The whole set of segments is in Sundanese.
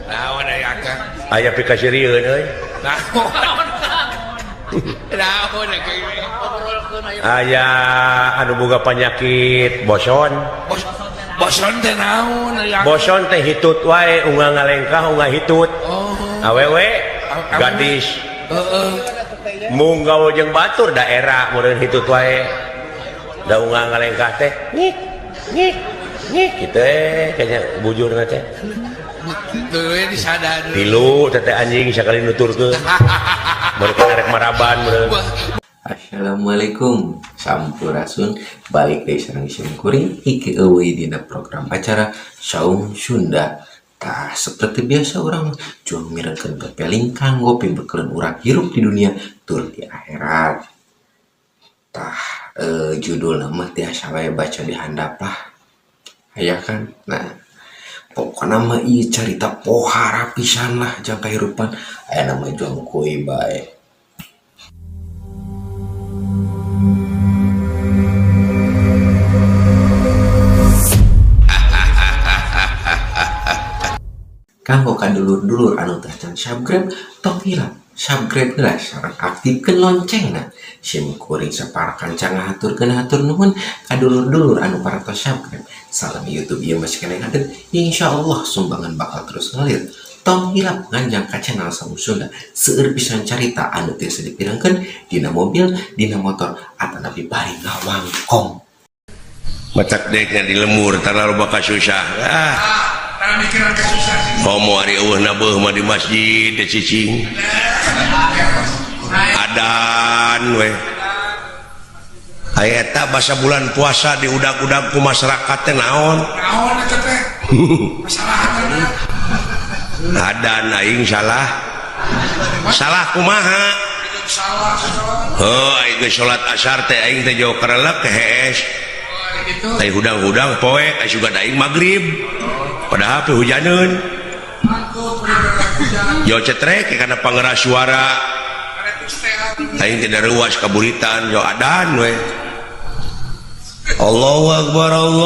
Naon aya akang? Aya pikasirieun euy. Naon? Naon Aya anu boga panyakit boson. Boson teh naon aya? Boson teh hitut wae unga ngalengkah unga hitut. Oh. Awewe gadis. Heeh. Mung gaul jeung batur daerah meureun hitut wae. Da unga ngalengkah teh ngik ngik ngik kitu kayaknya bujurna teh. Tuluy disadar. Tilu teh anjing sakali nuturkeun. Mereka rek maraban meureun. Assalamualaikum, sampurasun, balik deui sareng sim kuring Iki Euy dina program acara Saung Sunda. Tah, seperti biasa urang juang mirengkeun pepeling kanggo pibeukeun urang hirup di dunia tur di akhirat. Tah, judulna mah tiasa wae baca di handap lah. Aya kan? Nah, pokona mah ieu carita pohara pisan lah jang kahirupan. Aya nama juang kuy bae. Kanggo ka dulur-dulur anu teh can subscribe, tong hilap subscribe heula sareng aktifkeun loncengna. Sim kuring sapara kanca ngahaturkeun hatur nuhun ka dulur-dulur anu parantos subscribe. Salam YouTube ieu masih keneh hadeut, insyaallah sumbangan bakal terus ngalir. Tong hilap nganjang ka channel Saung Sunda seueur pisan carita anu tiasa dipirangkeun dina mobil, dina motor atanapi bari ngawangkong. Matak deukna di lemur terlalu bakal susah. Ah. Homo ari eueuh na beuh mah di masjid teh cicing. Adan we. Aya eta basa bulan puasa diudag-udag ku masyarakat teh naon? Naon eta teh? Masalah Adan aing salah. Salah kumaha? Heuh aing geus salat asar teh aing teh jauh karelek hees. Ai hudang-hudang poe ai sugan aing magrib. Padahal pe hujaneun. Yo cetrek kana pangeras suara. Aing teh daruas kaburitan yo adan we. Allahu akbar Allahu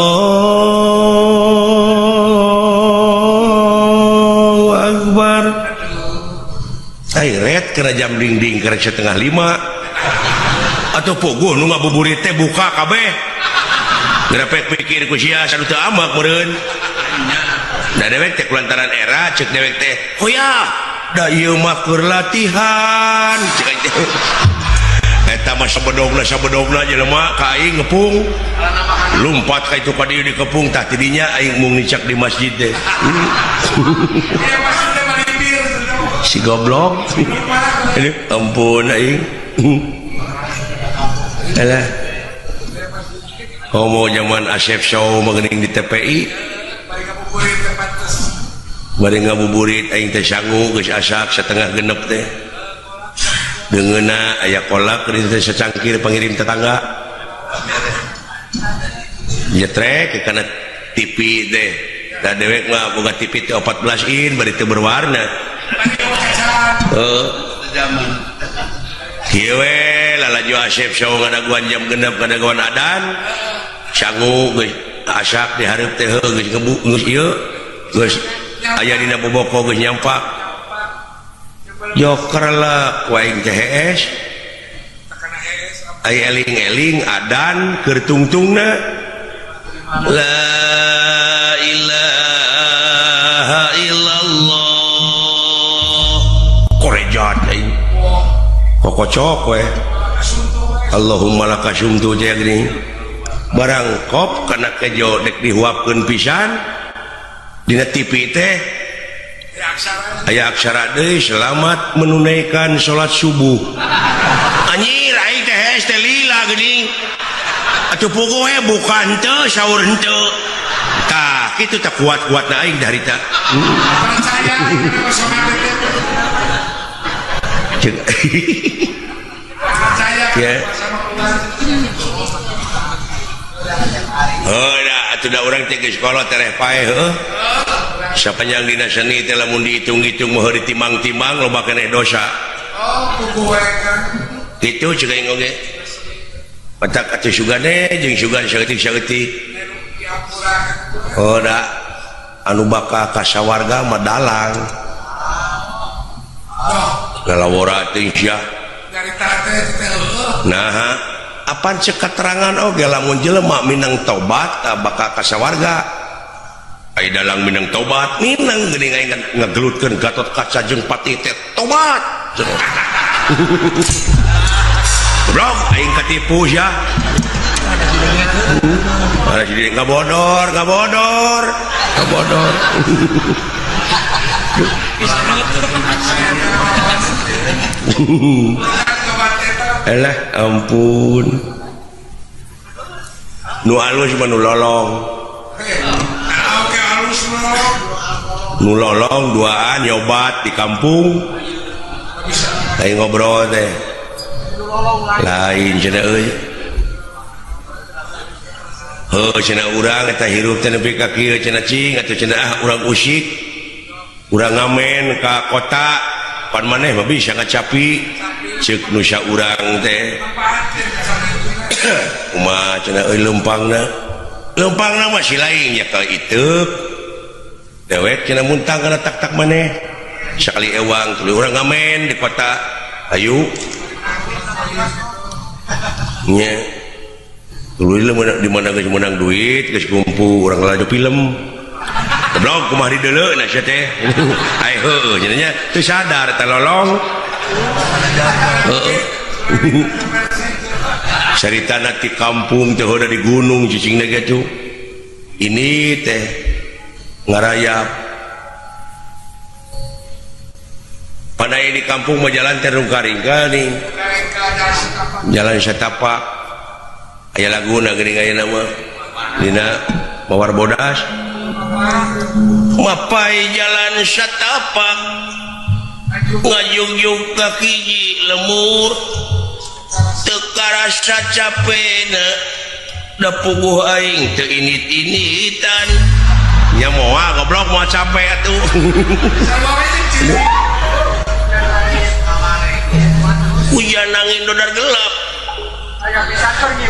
akbar. Ai ret kana jam dingding kana 4:30. Atuh puguh nu ngabuburit teh buka kabeh. Grepek pikir ku sia sanu teu amak meureun. Da dewek teh kulantaran era cek dewek teh hoya da ieu mah keur latihan cek aing teh. Eta mah sabedogna jelema ka aing ngepung. Lumpat ka itu ka dieu dikepung tah tidinya aing mung nicak di masjid teh. Si goblok. Aduh ampun aing. Alah. Homo zaman Asep Show mah geuning di TPI. Bari ngabuburit aing teh sangu geus asak 5:30 teh. Deungeunna aya kolak di teh secangkir pangirim tetangga. Nyetrek kana TV teh. Da dewek mah boga TV teh 14 in bari teu berwarna. Heuh. Kieu we lalajo Asep Show ngadaguan jam 6 ngadaguan adan. Sangu geus asak di hareup teh heuh geus ngebu geus ieu geus aya dina boboko geus nyampak. Joker lah ku aing teh hees. Ai eling-eling adan keur tungtungna. La ilaha illallah. Korejat aing. Kokocok we. Allahumma laka sumtu teh geuning. Barang kop kana kejo dek dihuapkeun pisan dina TV teh aya aksara deui selamat menunaikan salat subuh. Anjir aing teh hees teh lila geuning. Atuh puguh we buka henteu sahur henteu. Tah kitu teh kuat-kuatna aing darita. Percaya Cek. Percaya Ya. Heuh da atuh da urang teh geus kolot tereh paeh heuh. Sapanjang dina seni teh lamun dihitung-hitung mah ditimang-timang loba keneh dosa. Oh, puguh we kan. Kitu cek aing oge. Patak atuh sugane jeung sugan saeutik-saeutik. Oh da. Anu bakal ka sawarga mah dalang. Ngalawora teh sia. Nah, apan cek keterangan oge lamun jelema minang tobat bakal ka sawarga. Ai dalang minang tobat, minang geuning aing ngagelutkeun Gatot Kaca jeung Patih teh tobat. Goblok aing katipu sia. Mana si Dede ngabodor, ngabodor, ngabodor. Elah ampun. Nu alus mah nu lolong. Nu lolong duaan nyobat di kampung. Lain ngobrol teh. Lain cenah euy. Heuh cenah urang eta hirup teh nepi ka kieu cenah cing atuh cenah ah urang usik. Urang ngamen ka kota pan maneh mah bisa ngacapi ceuk nu saurang teh. Kumaha cenah euy leumpangna. Leumpangna mah si lain nya ka iteuk. Dewek cenah muntang kana tak-tak maneh. Sakali ewang tuluy urang ngamen di kota. Ayu. Nya. Tuluy di mana geus meunang duit geus kumpul urang laju film. Goblok kumaha dideuleu na sia teh. Ai heueuh cenah nya teu sadar teh lolong. Heueuh. Caritana ti kampung teh heuda di gunung cicingna ge tuh. Ini teh ngarayap. Pandai di kampung mah jalan teh rungka-ringka nih. Jalan setapak. Aya laguna geuning aya nama dina Mawar Bodas. Mapai jalan setapak ngajugjug ka hiji lemur teu karasa capena da puguh aing teu init-initan. Nya moal goblok moal capek atuh. Hujan angin dodar gelap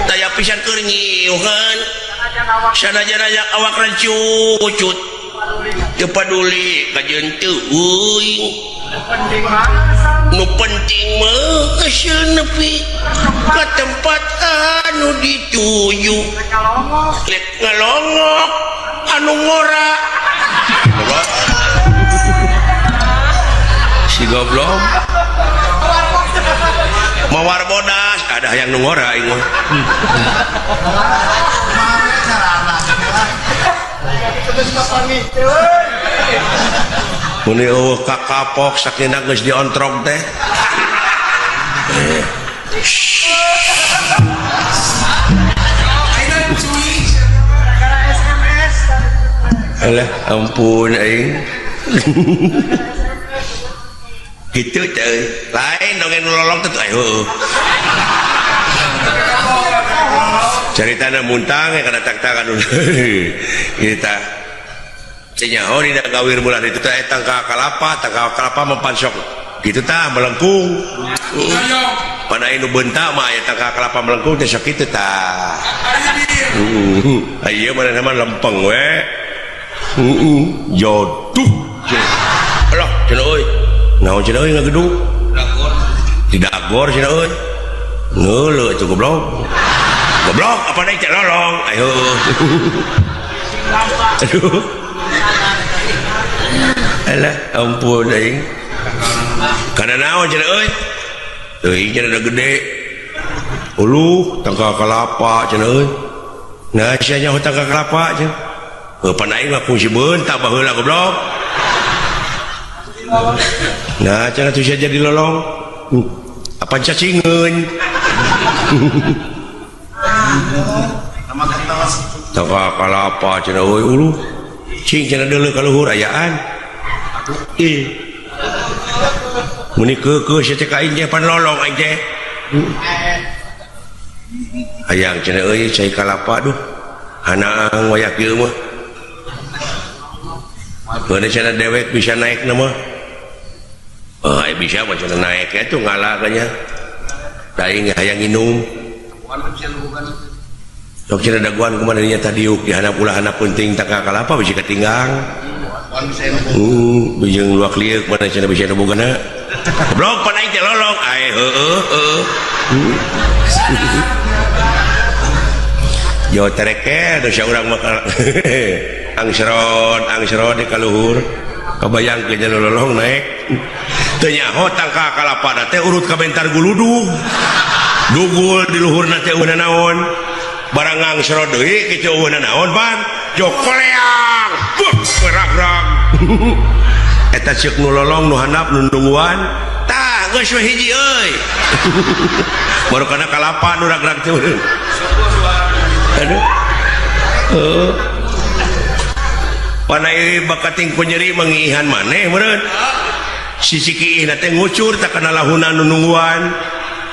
taya pisan keur nyiuhan sanajan aya awak rancucut teu paduli kajeun teu euing nu penting mah geus nepi ka tempat anu dituju lek ngalongok anu ngora. Si goblok Mawar Bodas ada yang nu ngora aing mah. Mun eueuh kakapok sakina geus diontrog teh. Alah ampun aing. Gitu teh lain dongeng nu lolong teh heueuh. Caritana muntang kana tak-takan kita nyaho dina gawir bulan itu teh tangka kalapa, tangka kalapa mempansok gitu tah melengkung. Pada nu bentak mah aya tangka kalapa melengkung teh sok kitu tah. Ieu mana mah lempeng we. Heeh, jodoh. Alah cenah euy. Naon cenah euy ngagedug? Dagor. Di dagor cenah euy. Ngeuleuh atuh goblok. Goblok apa deui teh lolong. Ayo. Aduh. Alah ampun aing. Kana naon cenah euy? Teuing cenah da gede. Uluh tangka kalapa cenah euy. Nah sia nyaho tangka kalapa cenah. Heuh pan aing mah kungsi beunta baheula goblok. Nah cenah tuh sia jadi lolong. Apa cacingeun. Tangka kalapa cenah euy uluh. Cing cenah deuleu ka luhur ayaan. Ih. Meni keukeuh sia teh ka aing teh pan lolong aing teh. Hayang cenah euy cai kalapa duh. Hanaang wayah kieu mah. Heuh cenah dewek bisa naik na mah. Oh, bisa mah cenah naik atuh ngalah nya. Da aing hayang nginum. Sok cenah daguan kumaha dinya tadiuk di handap ulah handap penting tangka kalapa bisi katinggang. Bijeng luak liuk mana cenah bisa bogana. Goblok pan aing teh lolong. Ae heueuh heueuh. Jo tereke dosa urang mah angsrod di kaluhur. Kabayang ke jalur lolong naik. Teu nyaho tangka kalapa teh urut ka bentar guludug. Dugul di luhurna teh eueuh naon. Barang angsrod deui kitu eueuh naon pan. Jo koleang. Beuh rag-rag. Eta ceuk nu lolong nu handap nu nungguan. Tah geus we hiji euy. Baru kana kalapa nu rag-rag teh. Aduh. Heuh. Panai bakating ku nyeri mangiihan maneh meureun. Sisi kiihna teh ngucur tak kana lahuna nu nungguan.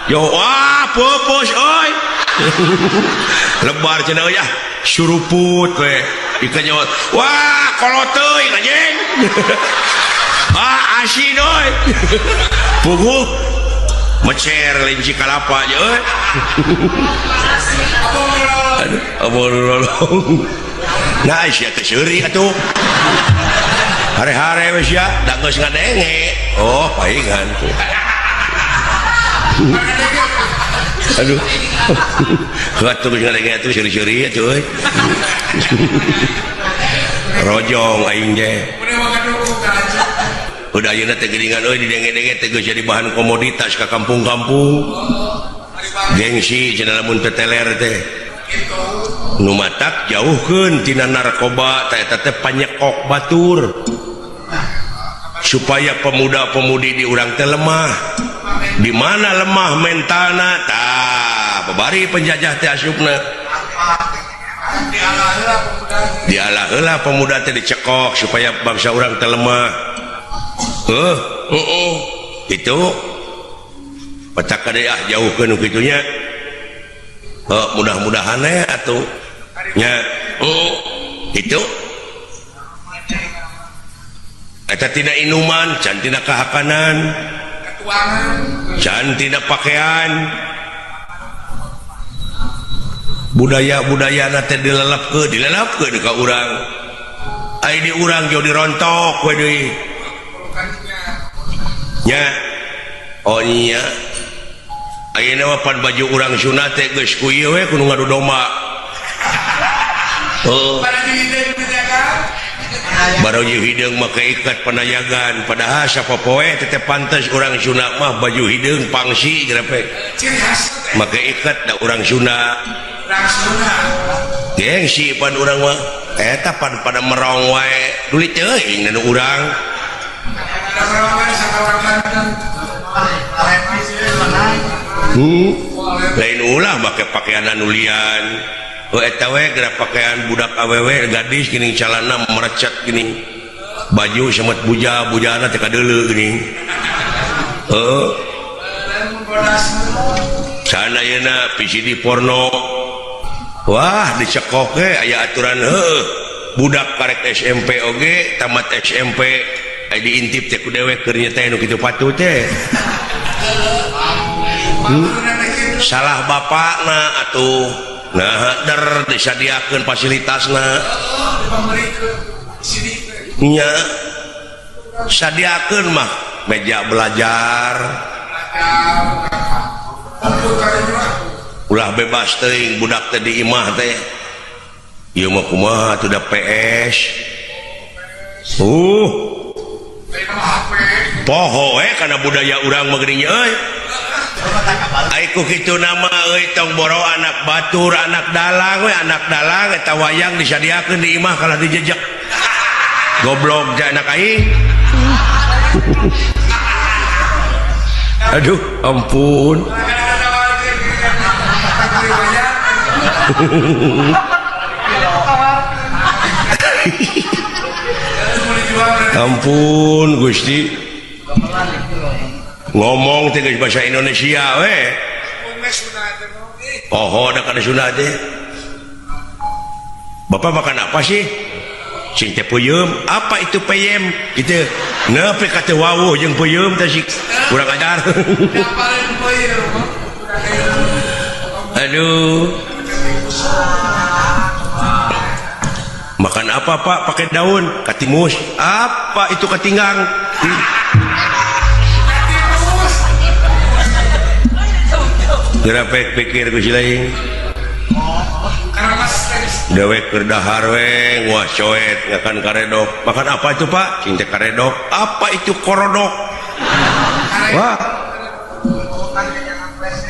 Yo wah pupus euy. Lebar cenah euy ah suruput we. Ikan nyawa wah kolot teuing anjing. Ah asin euy. Puguh mecer linci kalapa je euy. Aduh, abon lolong. Nah, sia teh seuri atuh. Hare-hare we sia, da geus ngadenge. Oh, paingan tuh. Aduh. Atuh geus ngadenge atuh seuri-seuri atuh euy. Rojong aing teh. Udah ayeuna teh geuningan euy didenge-denge teh geus jadi bahan komoditas ka kampung-kampung. Gengsi cenah lamun teu teler teh. Nu matak jauhkeun tina narkoba teh eta teh panyekok batur. Supaya pemuda-pemudi di urang teh lemah. Di mana lemah mentalna tah babari penjajah teh asupna. Dialah heula pemuda teh dicekok supaya bangsa urang teh lemah. Heuh, heueuh. Itu petak kade ah jauhkeun nu kitu nya. Heuh, mudah-mudahan we atuh. Nya, heuh, itu. Eta tina inuman, can tina kahakanan, can tina pakaian. Budaya-budayana teh dilelepkeun ka urang. Ai di urang jauh dirontok we deui. Nya. Oh nya. Ayeuna mah pan baju urang Sunda teh geus ku ieu we kudu ngadu domba. Heuh. Baru jeung hideung make ikat panayagan padahal sapopoe teh pantes urang Sunda mah baju hideung pangsi gerepe. Make ikat da urang Sunda. Gengsi pan urang mah eta pan pada merong wae dulit teuing nu urang. Lain ulah make pakaian anu lian. Oh eta we geura pakaian budak awewe gadis geuning calana merecet geuning. Baju semet buja, bujana teh kadeuleu geuning. Heuh. Sana ayeuna VCD porno. Wah, dicekok ge aya aturan heuh. Budak karek SMP oge, tamat SMP aya diintip teh ku dewek keur nyeta nu kitu patut teh. Salah bapakna atuh. Nah, der disadiakeun fasilitasna. Nya sadiakeun mah meja belajar. Ulah bebas teuing budak teh di imah teh. Ieu mah kumaha atuh da PS. Poho we kana budaya urang mah geuning euy. Ai ku kitu nama euy tong boro anak batur, anak dalang we, anak dalang eta wayang disadiakeun di imah kalah dijejek. Goblok ja anak aing. Aduh, ampun. Ampun Gusti. Ngomong teh geus bahasa Indonesia we. Oh, da kana Sunda teh. Bapak makan apa sih? Cing teh peuyeum. Apa itu peyem? Gitu. Nepi ka teu wawuh jeung peuyeum teh sih. Kurang ajar. Aduh. Makan apa Pak pakai daun katimus apa itu katinggang gerapek pikir ku si lain dewek keur dahar we nguas coet ngakan karedok makan apa itu Pak cing teh karedok apa itu korodok wah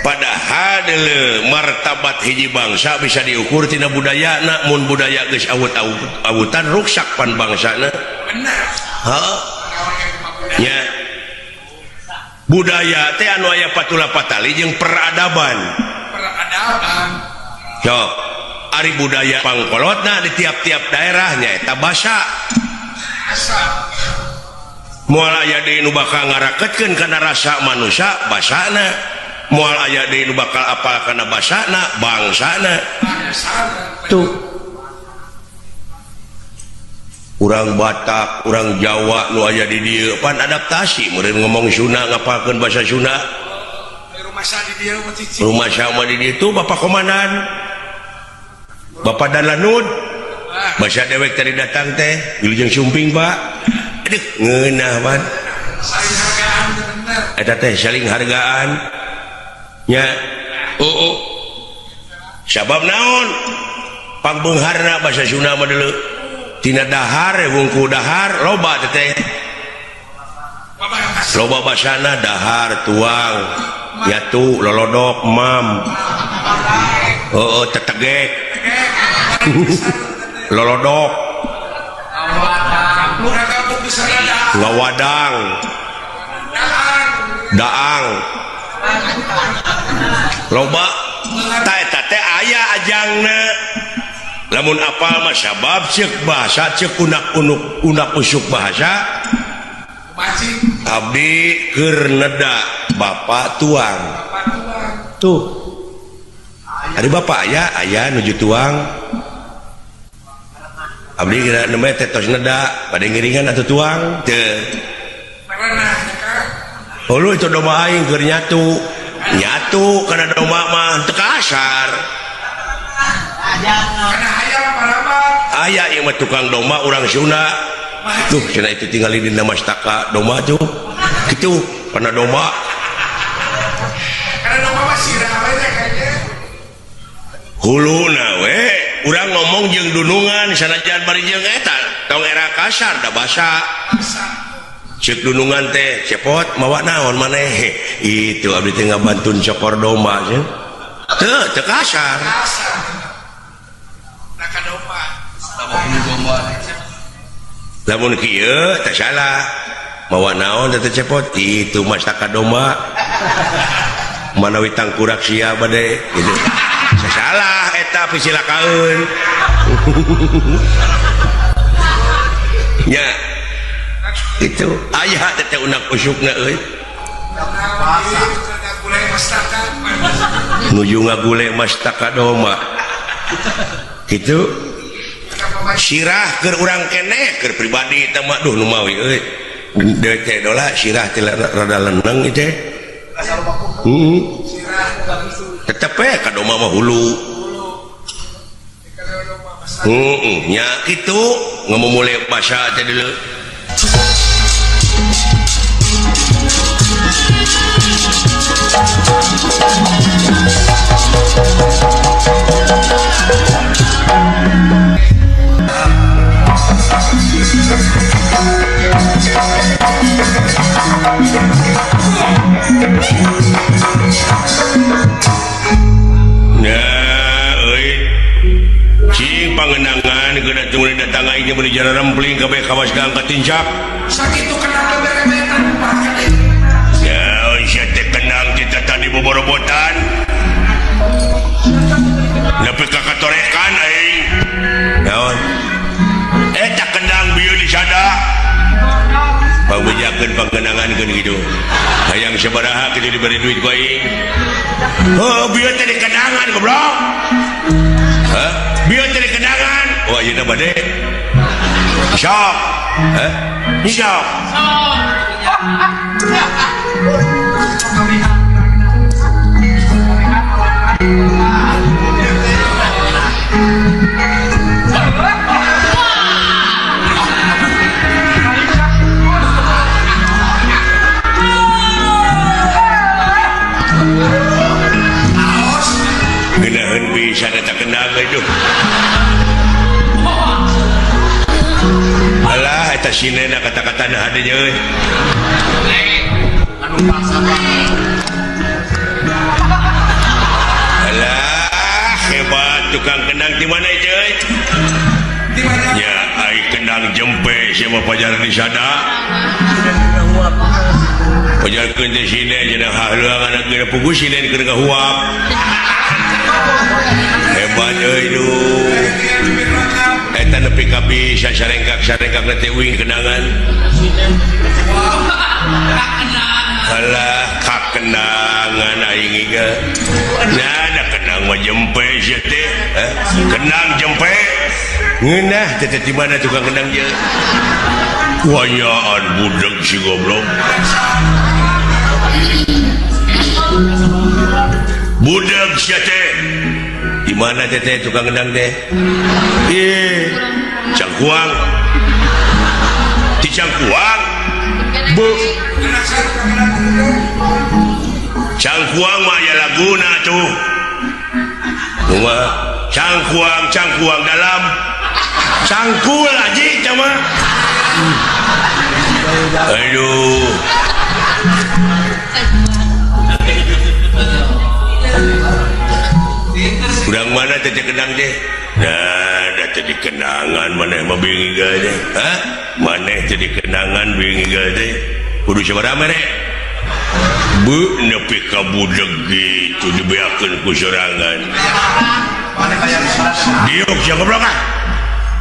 padahal deuleu martabat hiji bangsa bisa diukur tina budayana mun budaya geus awut-awutan ruksak pan bangsana bener heuh nya budaya teh anu aya patula patali jeung peradaban peradaban sok ari budaya pangkolotna di tiap-tiap daerah nya eta basa moal aya deui nu bakal ngaraketkeun kana rasa manusia basana moal aya deui nu bakal apal kana basana bangsana tuh urang Batak urang Jawa nu aya di dieu pan adaptasi meureun ngomong Sunda ngapalkeun bahasa Sunda rumah sama di dieu tuh Bapak Komandan Bapak dan Lanud bahasa dewek tadi datang teh wilujeng sumping Pak aduh ngeunah pan eta teh saling hargaan nya oh sabab naon pangbeungharna bahasa Sunda mah deuleu tina dahar wungku dahar loba teh loba basana dahar tuang yatu lolodok mam oh tetegek lolodok ngawadang daang loba ta eta teh aya ajangna lamun apal mah sabab ceuk bahasa ceuk unak-unuk unak usuk bahasa abdi keur neda bapak tuang tuh ari bapak aya aya nuju tuang abdi kira nembe teh tos neda bade ngiringan atuh tuang teu hulu itu domba aing keur nyatu nyatu kana domba mah teu kasar aya ieu mah tukang domba urang Sunda tuh cenah itu tinggal di mastaka domba tuh kitu kana domba kana domba mah sirah we kayaknya huluna we urang ngomong jeung dunungan sanajan bari jeung eta tong era kasar da basa ceuk dunungan teh cepot mawa naon maneh itu abdi teh ngabantun cokor domba cenah teu teu kasar lamun kieu teh salah mawa naon teh cepot itu mastaka domba manawi tangkurak sia bade gitu salah eta pisilakaeun nya itu aya teh unak usukna euy nuju ngagule mastaka domba gitu sirah keur urang keneh keur pribadi teh mah duh nu mawi euy deui teh dola sirah teh rada leneng ieu teh tetep we ka domba mah hulu nya kitu ngamumule basa teh deuleu pangenangan geuna tunggu datang aing meuli jalan rempling kabeh kawas gang katincak sakitu kenang berebetan bahkan ya sia teh kenang kita tadi boborobotan nepi ka katorekan aing naon eta kendang bieu disada pangbejakeun pangenangankeun kitu hayang sabaraha kitu diberi duit ku aing heuh bieu teh dikenangan goblok hah bieu teh dikenangan oh ayeuna bade sok hah sok euy. Alah eta sinena kata-kata na hade euy. Alah hebat tukang kendang di mana euy? Di mana? Ya ai kendang jempe siapa pajar di sana. Pajarkeun teh sine cenah hahleuang anak geura pugu sine keur ngahuap. Hebat euy duh. Eta nepi ka bisa sarengkak-sarengkak teh uing kenangan. Alah kakenangan aing ieu. Nah, da kenang mah jempe sia teh. Kenang jempe. Ngeunah teh di mana tukang kendang ieu? Wayaan budeg si goblok. Budeg sia teh. Di mana teh tukang kendang teh? Ih, Cangkuang. Di Cangkuang. Bu. Cangkuang mah aya laguna tuh. Kumaha? Cangkuang, cangkuang dalam. Cangkul aja cama. Aduh. Urang mana teh kendang teh? Nah, da teh kenangan maneh mah bingung teh. Hah? Maneh teh kenangan bingung teh. Kudu sabaraha mere? Bu nepi ka budeg gitu dibeakeun ku sorangan. Diuk sia goblok ah.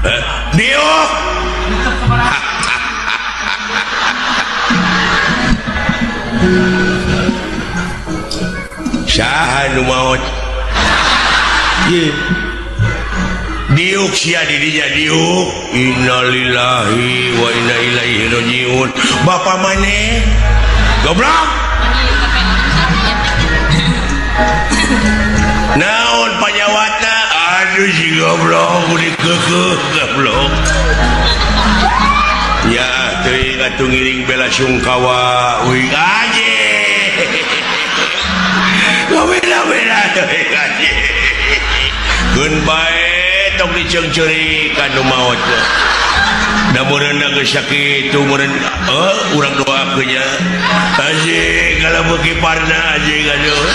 Hah? Diuk. Saha nu maot? Diuk sia di dinya diuk. Innalillahi wa inna ilaihi rajiun. Bapa maneh? Goblok. Naon panyawatna? Aduh si goblok dikeukeuh goblok. Ya teuing atuh ngiring bela sungkawa uing anjing. Bela-bela teuing anjing. Keun bae tong diceungceurikan nu maot. Da meureunna geus sakitu meureun urang doakeun nya. Anjing kalau beuki parna anjing aduh.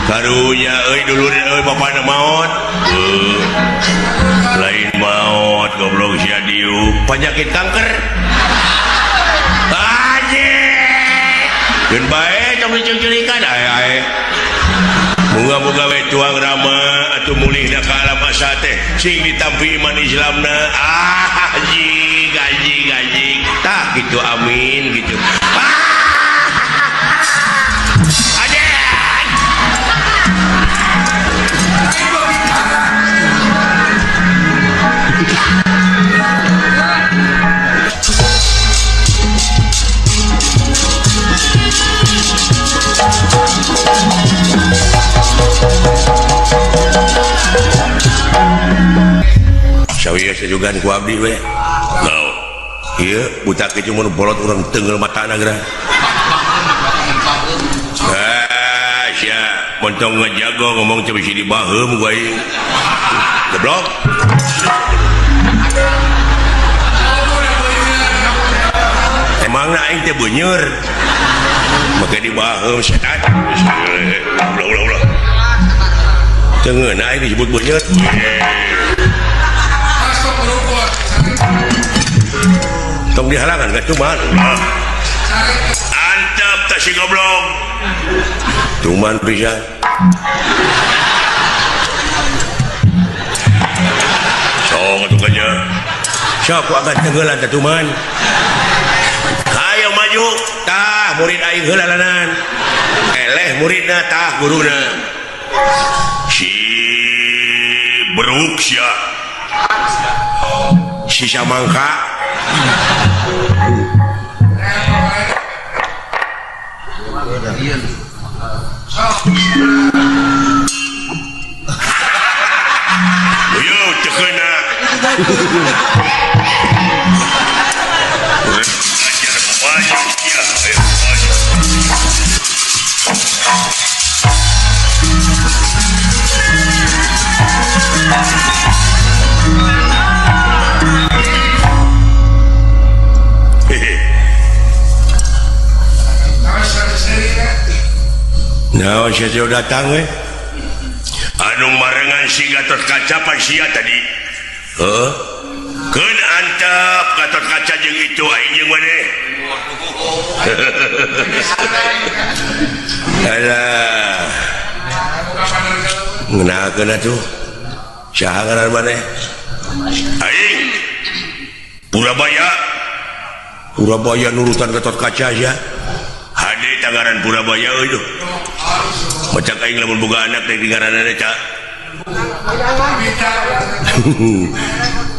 Karunya euy dulur euy bapana maot. Lain maot goblok sia diuk penyakit kanker. Anjing. Keun bae tong diceungceurikan ae ae. Moga-moga we tuang rama atuh mulihna ka alam asa teh sing ditampi iman Islamna. Ah anjing anjing anjing. Tah gitu amin gitu. Sawieu sajugan ku abdi we. Naon? Ieu buta kieu mun bolot urang teunggeul matana geura. Ah, sia montong ngajago ngomong teh bisi dibaheum ku aing. Goblok. Emangna aing teh beuneur. Make dibaheum setan. Ulah ulah ulah. Teungeun aing disebut beuneur. Tong dihalangan ka cuman. Antep teh si goblok. Cuman pisan. Sok atuh kanya. Sok ku agan tenggelan teh cuman. Hayo maju tah murid aing heula lanan. Eleh muridna tah guruna. Si beruk sia. Sisa mangka. Yo tekena. Ajar maju sia, ayo maju. Naon sia datang we? Anu marengan si Gatot Kaca pan sia tadi. Heuh. Keun antep Gatot Kaca jeung itu aing jeung maneh. Alah. Ngeunahkeun atuh. Saha ngaran maneh? Aing Purabaya. Purabaya nurutan Gatot Kaca sia. Hade tangaran Purabaya euy tuh. Macak aing lamun boga anak teh ngaranna ca.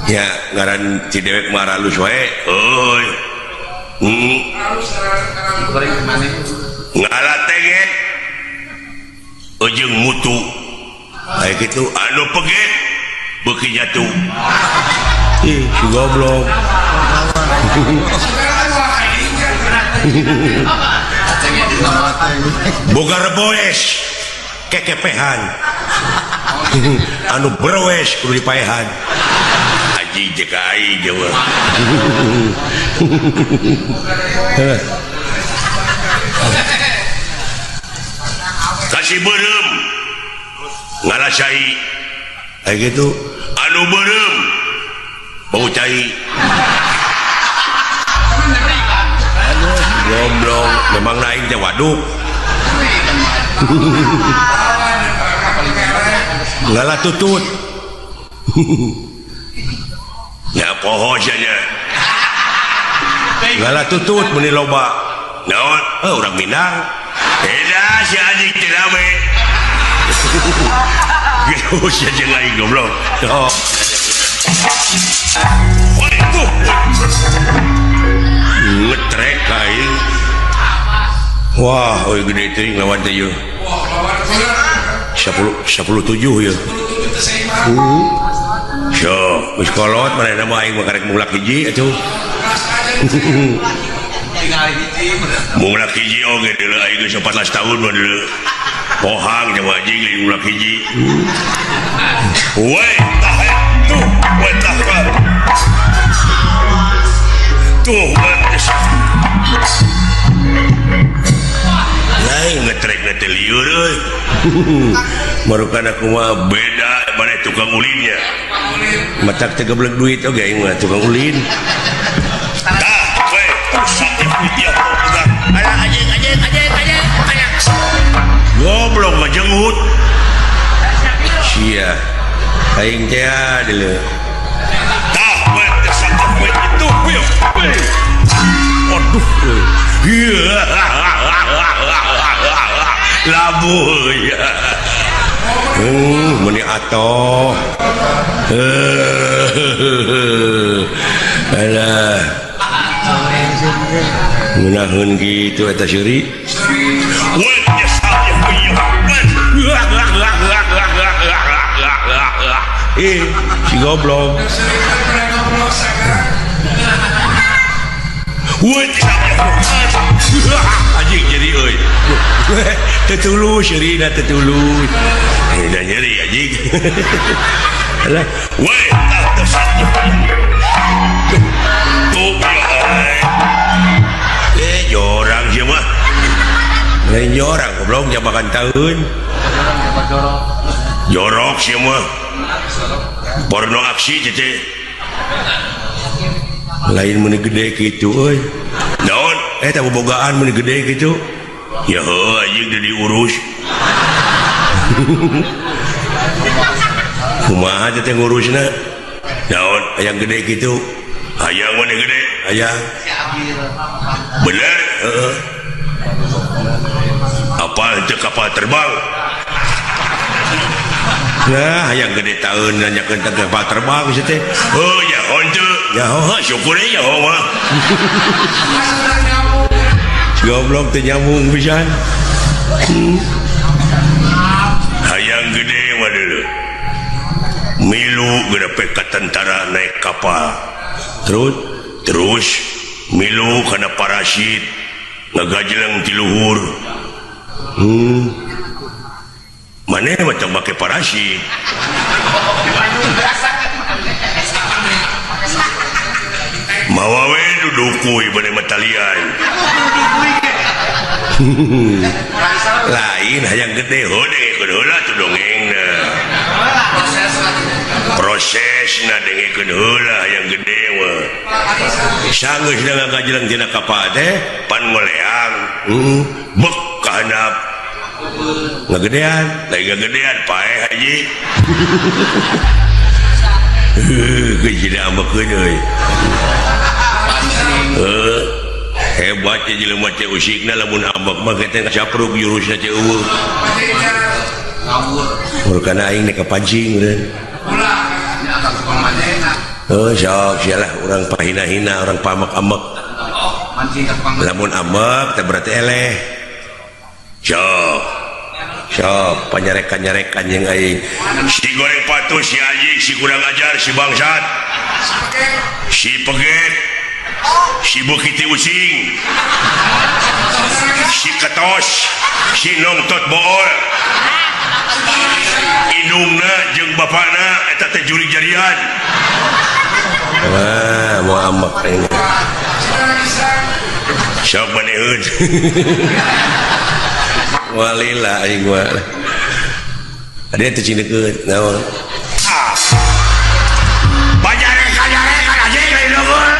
Ya ngaran si dewek mah alus wae. Euy. Ngala teget. Ujung mutu. Aya kitu anu peget beuki jatuh. Ih, si goblok. Boga reboes kekepehan. Anu berwes kudu dipaehan. Aji jeung aing mah. Kasih beureum ngarasai. Aya kitu anu beureum bau cai. Goblok, memang naik teh waduk. Ngalah tutut. Ya poho sia. Ngalah tutut meuni loba. Naon? Heuh urang Minang. Edah si anjing teh rame. Geus sia jeung aing goblok. Oh. Waduh. Ngetrek aing. Wah, euy gede teuing lawan teh ieu. 10 17 ieu. So, geus kolot manehna mah aing mah karek mulak hiji atuh. Mulak hiji oge deuleu aing geus 14 tahun mah deuleu. Pohang jeung anjing lain mulak hiji. Woi, tah tuh, woi tah. Tuh, lain ngetrek ngetel liur euy. Marukan aku mah beda mana tukang ulinnya. Matak teh geblek duit oge aing mah tukang ulin. Tah, we, sakit dia pegang. Alah anjing anjing anjing anjing. Goblok ngejenggut. Sia. Aing teh deuleu. Tah, we, sakit we itu. Aduh, labu ya. Meni atoh. Alah. Ngeunaheun kitu eta seuri. Eh, si goblok. Anjing nyeri euy. Teu tulus nyerina teu tulus. Da nyeri anjing. Alah, we tuh eh jorang sia mah. Lain jorang goblok jabakan taeun. Jorok sia mah. Porno aksi teh. Lain meuni gede kitu euy. Naon? Eta bobogaan meuni gede kitu. Ya heuh anjing teu diurus. Kumaha teh ngurusna? Naon hayang gede kitu? Hayang meuni gede, hayang. Bener? Heeh. Apa teu kapal terbang? Nah, hayang gede taeun nanyakeun teh kapal terbang sia teh. Heuh ya henteu. Ya heuh syukur ya mah. Goblok teh nyambung pisan. Hayang gede mah deuleu. Milu geura ka tentara naik kapal. Terus milu kana parasit ngagajleng ti luhur. Maneh mah teu make parasit. Mawa we dudukuy bade mah talian. Lain hayang gede heuh dengekeun heula tuh dongengna. Prosesna dengekeun heula hayang gede mah. Sanggeus ngagajeleng tina kapal teh pan ngoleang. Bek ka handap. Ngagedean, lain ngagedean paeh haji. Heuh, geus ambekeun euy. Heuh. Hebat ya jelema teh usikna lamun ambek mah teh capruk jurusna teh eueuh. Ngawur. Kana aing nek kapancing eureun. Heuh sok sialah urang pahina-hina urang pamak-amek. Lamun ambek teh berarti eleh. Sok. Sok panyarekan-nyarekan jeung aing. Si goreng patuh si anjing si kurang ajar si bangsat. Si peget. Si bukiti using, si ketos, si nongtot bool, indungna jeung bapana eta teh jurig jarian. Wah, mau ambek aing. Sok maneun. Walila aing mah. Ada teh cinekeut naon? Ah. Banyarekan-nyarekan anjing lain unggul.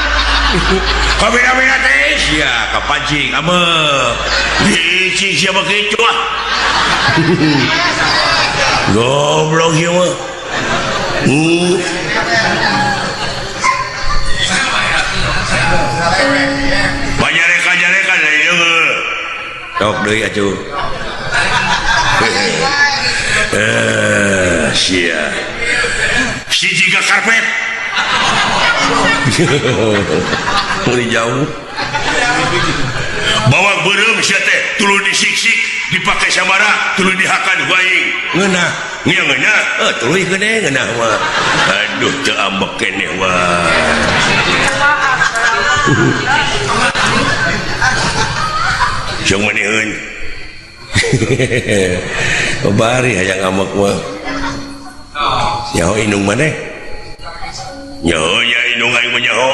Kabina-bina teh sia kapancing ambek. Licik sia mah kitu ah. Goblok ieu mah. Banyarekan-nyarekan lain unggul. Sok deui atuh. Sia. Si jiga karpet. Mulai jauh. Bawang beureum sia teh tuluy disiksik dipake samara tuluy dihakan ku aing. Ngeunah, ngeunah, tuluy gede ngeunah mah. Aduh teu ambek keneh mah. Jeung maneun. Bari hayang ambek mah. Nyaho indung maneh? Nyaho nya indung aing mah nyaho.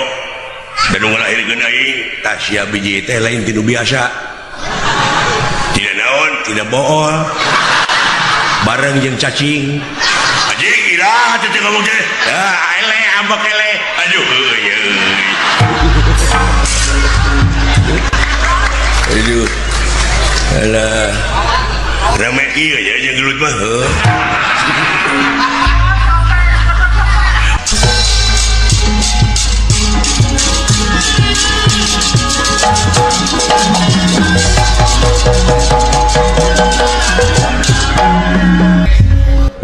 Dan nu ngalahirkeun aing tah sia biji teh lain ti nu biasa. Tidak naon, tidak bool. Bareng jeung cacing. Anjing iraha teh ngomong teh. Ah, eleh ambek eleh. Aduh euy euy. Aduh. Alah. Rame ieu nya jeung gelut mah heuh.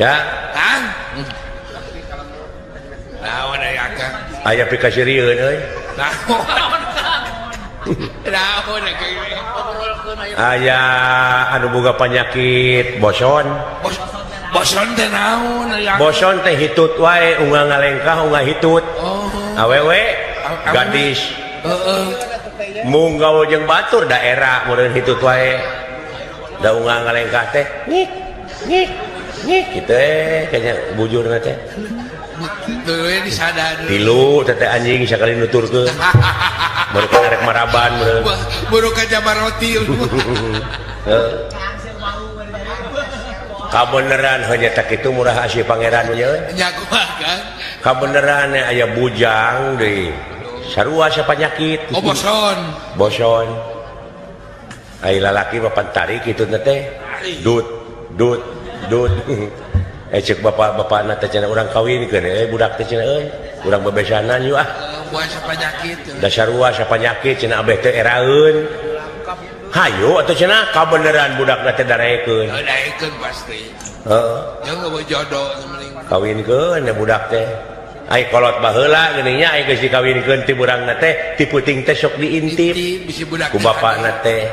Ya, Kang. Naon aya Kang? Aya pikasirieun euy. Naon? Naon aya anu boga penyakit boson. Boson teh naon aya? Boson teh hitut wae unggal ngalengkah unggal hitut. Oh. Awewe gadis. Heeh. Mung gaul jeung batur daerah meureun hitut wae. Da unggal ngalengkah teh ngik ngik ngik kitu kayaknya bujurna teh. Tuluy disadar. Tilu teh anjing sakali nuturkeun. Baru kana rek maraban meureun. Buru ka jamar roti. Heeh. Kabeneran hanya tak itu murah asih pangeran nya. Nya kumaha Kang? Kabeneran aya bujang deui. Sarua sapanyakit. Oh boson. Boson. Ai lalaki mah pantarik kitu teh. Dut dut dut. Cek bapak-bapakna teh cenah urang kawinkeun budak teh cenah euy. Urang bebesanan yuk ah. Buah sapanyakit. Da sarua sapanyakit cenah abeh teh eraeun. Hayu atuh cenah kabeneran budakna teh darekeun. Darekeun pasti. Heeh. Jeung eueuh jodoh mending. Kawinkeun da budak teh. Ai kolot baheula geuning nya ai geus dikawinkeun ti burangna teh ti puting teh sok diintip. Ku bapakna teh.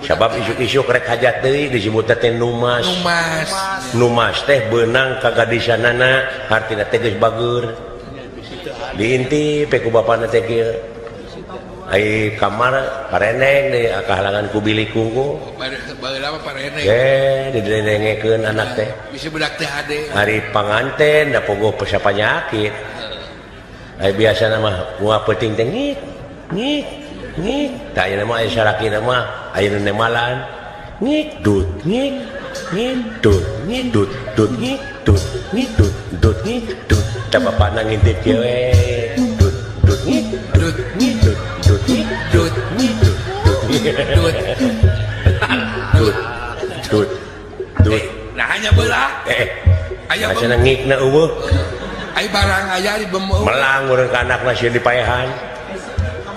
Sabab isuk-isuk rek hajat deui disebutna teh numas. Numas. Numas teh beunang ka gadisanana hartina teh geus bageur. Diintip ku bapakna teh kieu. Ai kamar pareneng deui kahalangan ku bilik kungku. Baheula mah pareneng. Ye, didenengekeun anak teh. Bisi budak teh hade. Ari panganten da pogo panyakit. Ai biasana mah moal peuting teh ngik ngik ngik. Tah ayeuna mah aya salakina mah aya nu nemalan. Ngik dut ngik ngik dut ngik dut dut ngik dut ngik dut dut ngik dut. Tah bapana ngintip kieu we. Dut dut ngik dut ngik dut dut ngik dut ngik dut dut dut dut dut dut. Nah hanya belah. Aya cenah ngikna eueuh. Ai barang aya di bemeu. Melang urang ka anakna sieun dipaehan.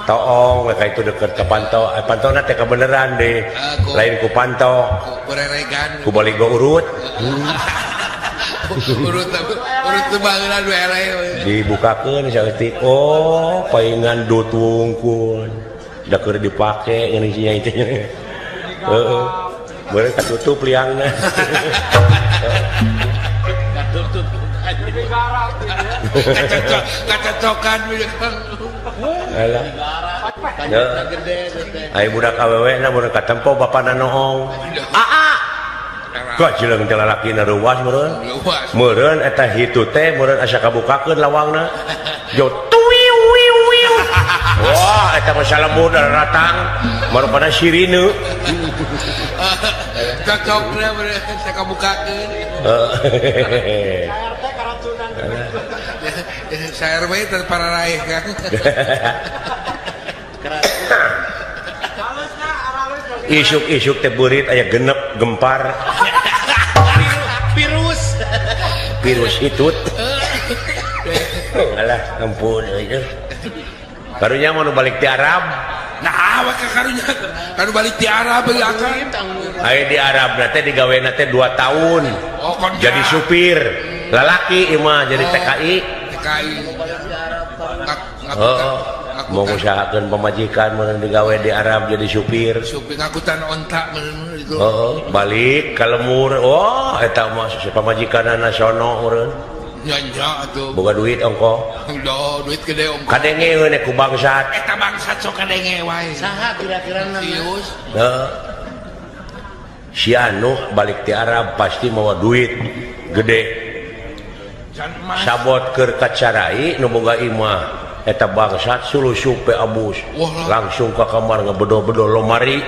Toong we ka itu deket ka panto. Pantona teh kabeneran deh. Lain ku panto. Ku reregan. Ku baligo urut. Urut urut teh baheula nu eleh. Dibukakeun saeutik. Oh, paingan dut wungkul. Da keur dipake ngeun si nyai teh. Heeh. Meureun katutup liangna. Katutup. Kacocokan alah. Ai budak awewe na mun katempo bapana noong. Aa. Kajileung teh lalakina reuwas meureun. Meureun eta hitu teh meureun asa kabukakeun lawangna. Jo tuwiu wiu wiu. Wah, eta mah salembur datang marupana sirine. Cocokna meureun asa kabukakeun. Saya RW terpararaih kan. Isuk-isuk teh beurit aya genep gempar. Virus. Virus hitut. Alah, ampun euy. Karunya mun balik ti Arab. Nah, awak karunya kanu balik ti Arab euy akang. Aya di Arab na teh digawena teh 2 tahun. Oh, jadi supir. Lalaki ieu mah jadi TKI. TKI. Oh, mau ngusahakeun pamajikan mun digawe di Arab jadi supir. Supir ngakutan onta meureun itu. Heeh, balik ka lemur. Wah, eta mah pamajikanna sono meureun. Nya nya atuh. Boga duit ongko. Duh, duit gede ongko. Kadenge we ku bangsat. Eta bangsat sok kadenge wae. Saha kira-kira na? Heeh. Si anu balik ti Arab pasti mawa duit gede. Sabot keur kacarai nu boga imah eta bangsat sulusup pe abus langsung ka kamar ngebedo-bedo lomari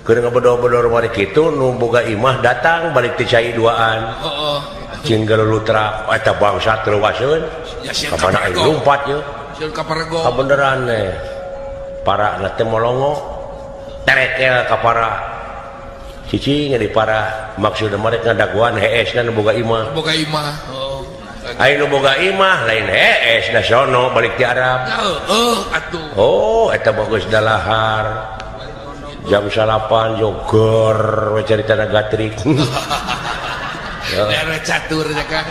keur ngebedo-bedo lomari kitu nu boga imah datang balik ti cai duaan heeh cing galulutrak eta bangsat leuwaseun ka mana aing lumpat ye kabeneran teh para na teh molongo terekel ka para cicing di para maksudna mereka ngadaguan hees na nu boga imah boga imah oh ai nu boga imah lain hees na sono balik ti Arab heeh atuh oh eta bagus dalahar jam 8 jogor we caritana gatrik daerah catur ya kan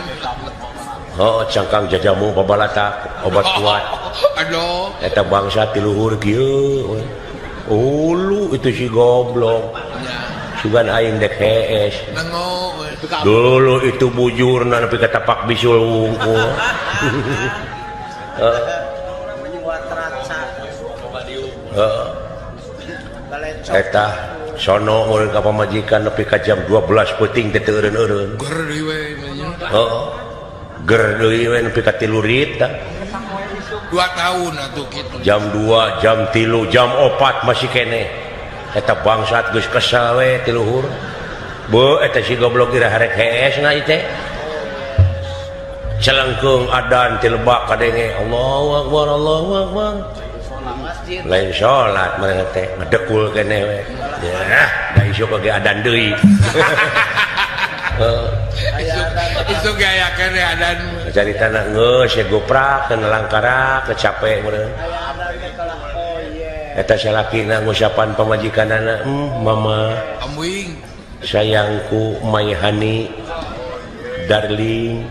oh cangkang jajamu babalatak obat kuat aduh eta bangsa ti luhur kieu ulu itu si goblok sugan aing dek hees dulu itu bujurna nepi ka tapak bisul wungkul eta sono meureun ka pamajikan nepi ka jam 12 peuting teh teu eureun-eureun ger deui we heeh ger deui we nepi ka 3 rit tah 2 tahun atuh kitu jam 2 jam 3 jam 4 masih keneh eta bangsat geus kesel we ti luhur beuh eta si goblok ira harek hees na ieu teh celengkeung adan ti lebak kadenge Allahu akbar Allahu akbar lain salat manehna teh ngedekul keneh we yah da isuk ge adan deui heeh isuk ge aya keneh adan caritana geus ye goprak kana langkara kecape meureun eta salakina ngusapan pamajikanana mama amuing sayangku my honey darling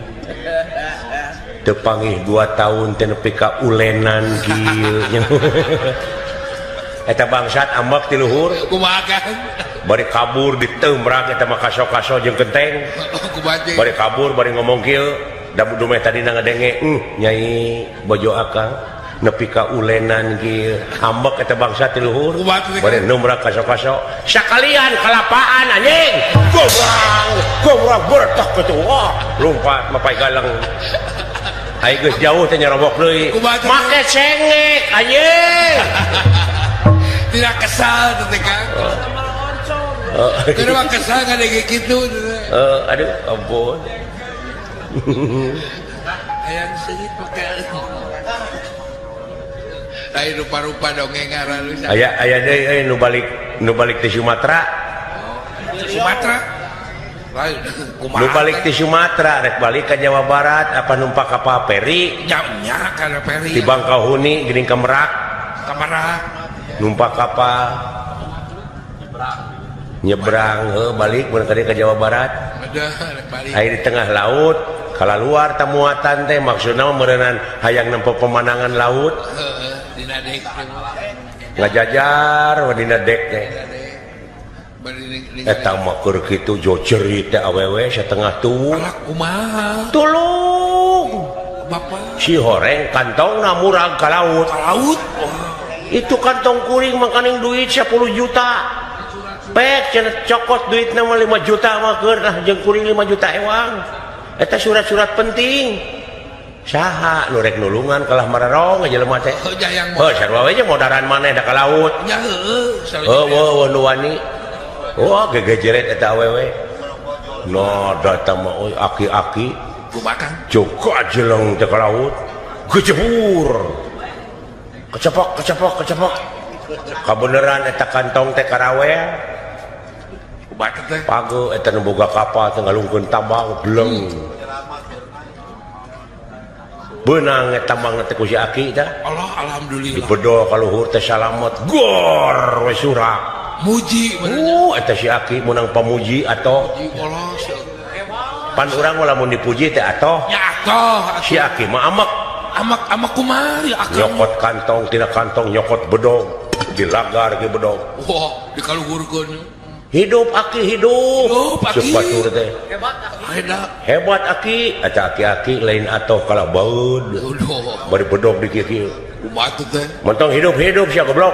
teu pangih 2 tahun teh nepi ka ulenan kieu eta bangsat ambek ti luhur kumaha kan bari kabur ditembrak eta mah kaso-kaso jeung kenteng bari kabur bari ngomong kieu da dumeh tadina ngadenge nyai bojo akang nepi ka ulenan kieu ambek eta bangsa ti luhur bari numbrak kaso-kaso sakalian kalapaan anjing gobrang gobrang bertak kitu wah lumpat mapai galang ai geus jauh teh nyarobok deui make cengek anjing tidak kesal teh Kang. Keur mah kesal ngadege kitu. Aduh ampun. Hayang seungit pake. Lain rupa-rupa dongeng aralus. Aya aya deui nu balik ti Sumatera. Sumatera. Lain kumaha? Nu balik ti Sumatera rek balik ka Jawa Barat apa numpak kapal peri? Nya kana peri. Di Bangkahuni geuning ka Merak. Ka Merak. Numpak kapal nyebrang heuh balik mun ka Jawa Barat. Aya di tengah laut kalaluar tamuatan teh maksudna meureunnan hayang nempo pemandangan laut. Heeh, dina dek ngajajar we dina dek teh. Eta mah keur kitu jojerit teh awewe satengah tuwuh. Alah kumaha? Tolong. Bapak. Si horeng kantongna murag ka laut. Ka laut. Itu kantong kuring makaning duit 10 juta. Pek cenah cokot duitna mah 5 juta mah keur nah jeung kuring 5 juta ewang. Eta surat-surat penting. Saha nu rek nulungan kalah mararong jelema teh. Heuh jayang. Heuh sarua we jeung modaran maneh da ka laut. Nya heueuh. Heuh weuh nu wani. Wah gegejeret eta awewe. No datang mah euy aki-aki. Kumaha Kang? Joko jeleng teh ka laut. Gejebur. Kecepok kecepok kecepok. Kabeneran eta kantong teh karawel. Kumaha teh? Pago eta nu boga kapal teh ngalungkeun tambang bleng. Beunang eta tambang teh ku si aki tah. Allah alhamdulillah. Dibedol ka luhur teh salamet. Gor we surak. Muji eta si aki menang pamuji atau pan urang lamun dipuji teh atoh. Ya atoh. Si aki mah amek. Amek amek kumaha ya akang. Nyokot kantong tina kantong nyokot bedog dilagar ge bedog. Wah, dikaluhurkeun. Hidup aki hidup. Hidup aki. Batur teh. Hebat aki. Hebat aki eta aki-aki lain atoh kalah baeud. Bari bedog di kieu-kieu. Kumaha teh? Mentong hidup-hidup sia goblok.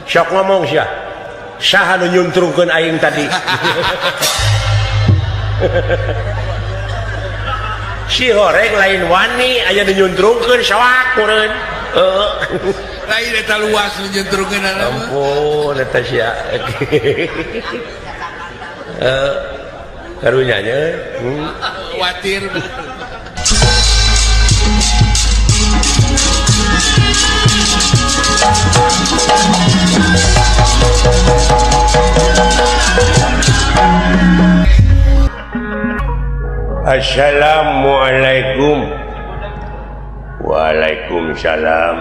Sok ngomong sia. Saha nu nyuntrungkeun aing tadi. Si horeng lain wani aya nu nyuntrungkeun soak meureun. Heeh. Lain eta luas nu nyuntrungkeun. Ampun eta sia. Karunya nya. Watir. Assalamualaikum. Waalaikumsalam.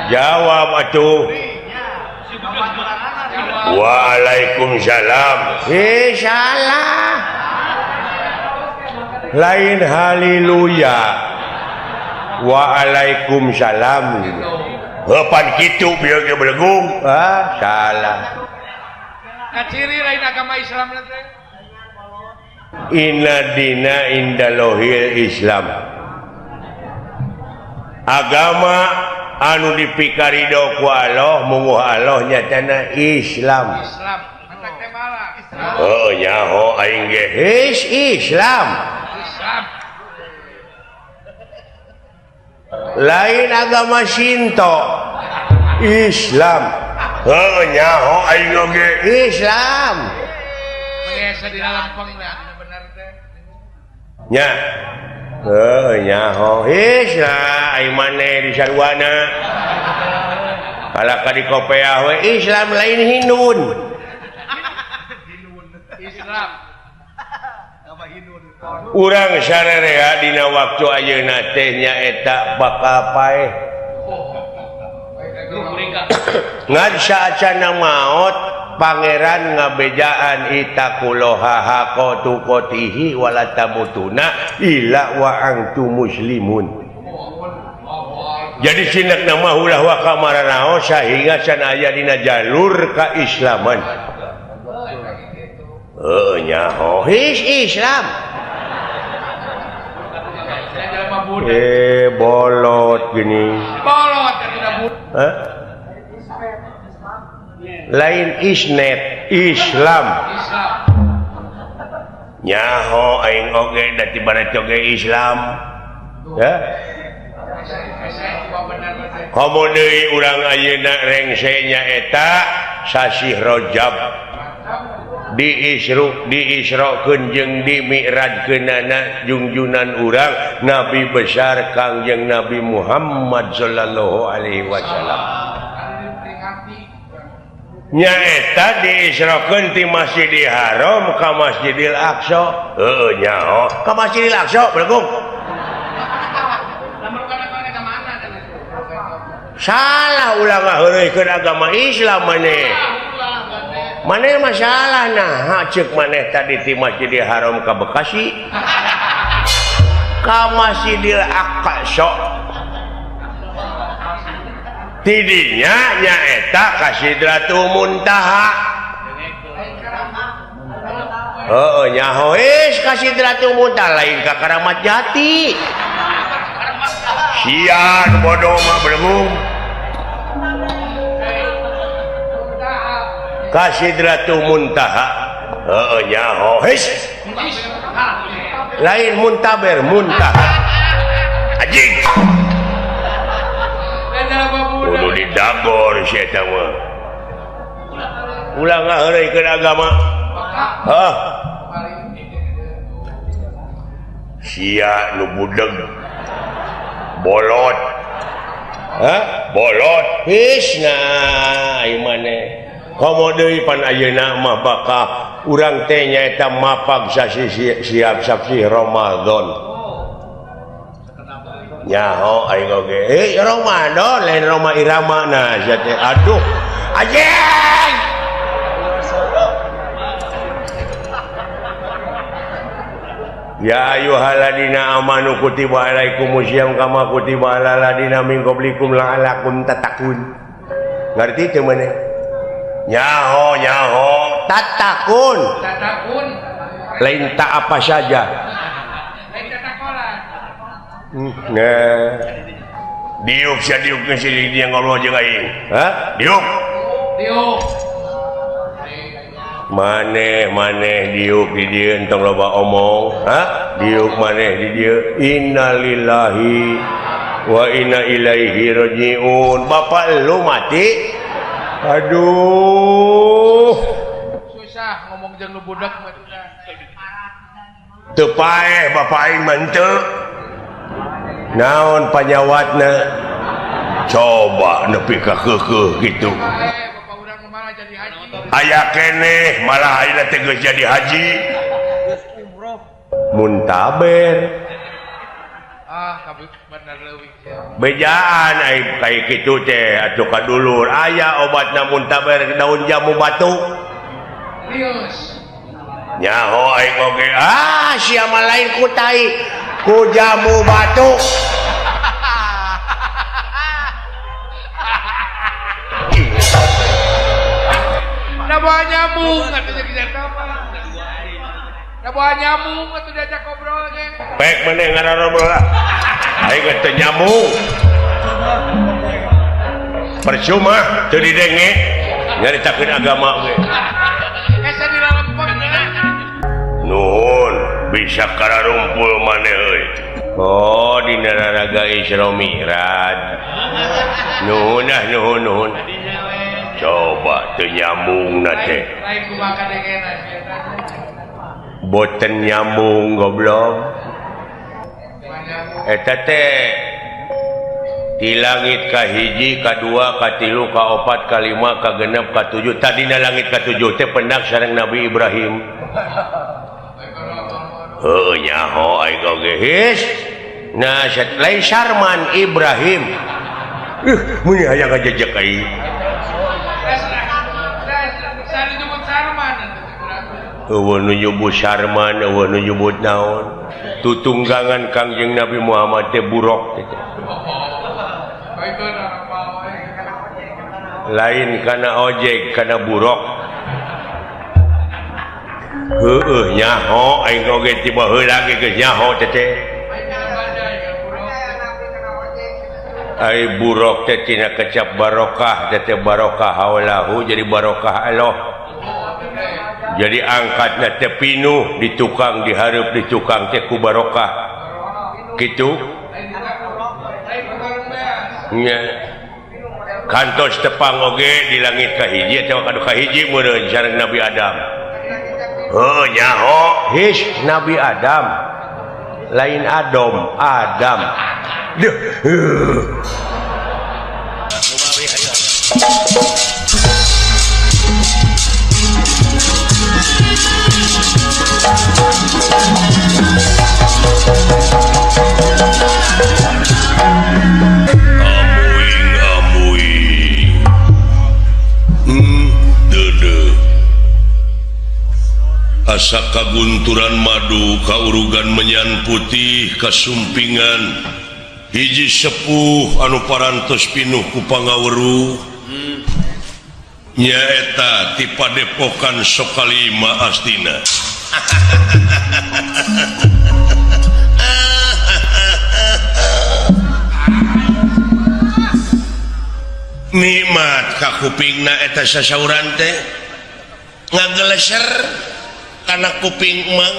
Jawab atuh. Waalaikumsalam. Salah. Lain haleluya. Waalaikumsalam. Heupan kitu bieu ge belegung. Ah, salah. Kaciri lain agama Islam teh. Inna dina indalohil Islam. Agama anu dipikarido ku Allah munguh Allah nyatana Islam. Islam. Matak teh malah. Heuh nyaho aing ge Islam. Islam. Lain agama Shinto. Islam. Heuh nyaho aing oge Islam. Biasa di lempeng bener teh. Nya. Heuh nyaho Islam aing maneh di sarwana. Kalah ka di kopeah we Islam lain Hindun. Islam. Urang sarerea dina waktu ayeuna teh nyaeta bakal paeh. Ngan saacana maot pangeran ngabejaan itaqullaha haqqa tuqatihi wala tamutuna illa wa antum muslimun. Jadi sinekna mah ulah wa kamaranaos sahingga can aya dina jalur kaislaman. Heuh nyaho his Islam. Bolot gini. Bolot tidak Hah? Lain isnet Islam. Nyaho aing oge da ti barat oge Islam. Ya. Komo deui urang ayeuna rengse nyaeta sasih Rajab diisru diisrokeun jeung dimi'rajkeunana jungjunan urang Nabi besar Kangjeng Nabi Muhammad sallallahu alaihi wasallam. Nyaeta diisrokeun ti Masjidil Haram ka Masjidil Aqsa. Heueuh nyaho ka Masjidil Aqsa belgung. Salah ulah ngaheureuykeun agama Islam maneh. Maneh masalah nah ceuk maneh tadi ti Masjidil Haram ka Bekasi ka Masjidil Aqsa. Tidinya nyaeta ka Sidratul Muntaha. Heueuh nyaho geus ka Sidratul Muntaha lain ka Karamat Jati. Sian bodoh mah belum. Ka Sidratul Muntaha. Heueuh nyaho geus. Lain muntaber muntaha. Anjing. Kudu didagor si eta mah. Ulah ngaheureuykeun agama. Hah. Sia nu budeg. Bolot. Hah? Bolot. Geus nah ieu maneh. Komo deui pan ayeuna mah bakal urang teh nyaeta mapag sasi siap sasi Ramadan. Nyaho aing oge. Eh Ramadan lain Roma Irama nah sia teh. Aduh. Anjing. Ya ayyuhalladzina amanu kutiba alaikumusiyam kama kutiba alal ladzina min qablikum la'allakum tattaqun. Ngarti teu maneh? Nyaho nyaho tatakun. Tatakun. Lain tak apa saja. Lain tatakolan. Nah. Diuk sia diuk geus dia ngobrol jeung aing. Hah? Diuk. Diuk. Maneh maneh diuk di dieu entong loba omong. Hah? Diuk maneh di dieu. Innalillahi wa inna ilaihi rajiun. Bapak lu mati. Aduh. Susah ngomong jeung nu budak mah. Teu paeh bapak aing mah henteu. Naon panyawatna? Coba nepi ka keukeuh kitu. Aya keneh malah ayeuna teh geus jadi haji. Muntaber. Ah, bener leuwih. Bejaan aing kaya kitu teh atuh ka dulur aya obatna muntaber daun jamu batu. Rius. Nyaho aing oge. Ah, sia mah lain ku tai ku jamu batu. Da bawa nyamuk atuh jeung eta mah. Da bawa nyamuk atuh diajak ngobrol ge. Pek maneh ngarobrol lah. Aing teu nyamuk. Percuma teu didenge nyaritakeun agama ge. Hese dilalempeng. Nuhun bisa kararumpul maneh euy. Oh dina raraga Isra Mi'raj. Nuhun ah nuhun nuhun. Coba teu nyambung na teh. Lain kumaha kadengena sia teh. Boten nyambung goblok. Eta teh di langit ka hiji, ka dua, ka tilu, ka opat, ka lima, ka genep, ka tujuh. Tadina langit ka tujuh teh pendak sareng Nabi Ibrahim. Heuh nyaho aing oge geus. Nah, lain Sarman Ibrahim. Mun hayang ngajejek aing. Eueuh nu nyebut Sarman, eueuh nu nyebut naon. Tutunggangan Kangjeng Nabi Muhammad teh buruk teh. Lain kana ojek, kana buruk. Heueuh nyaho aing oge tiba heula ge geus nyaho teh teh. Ai buruk teh tina kecap barokah teh teh barokah haulahu jadi barokah Allah. Jadi angkatna teh pinuh di tukang dihareup di tukang teh ku barokah. Kitu. Nya. Kantos tepang oge di langit kahiji atawa kadu kahiji meureun sareng Nabi Adam. Oh nyaho his Nabi Adam. Lain Adam, Adam. Duh. Asa kagunturan madu kaurugan menyan putih kasumpingan hiji sepuh anu parantos pinuh ku pangaweruh nyaeta ti padepokan Sokalima astina. Nikmat ka kupingna eta sasauran teh ngageleser kana kuping emang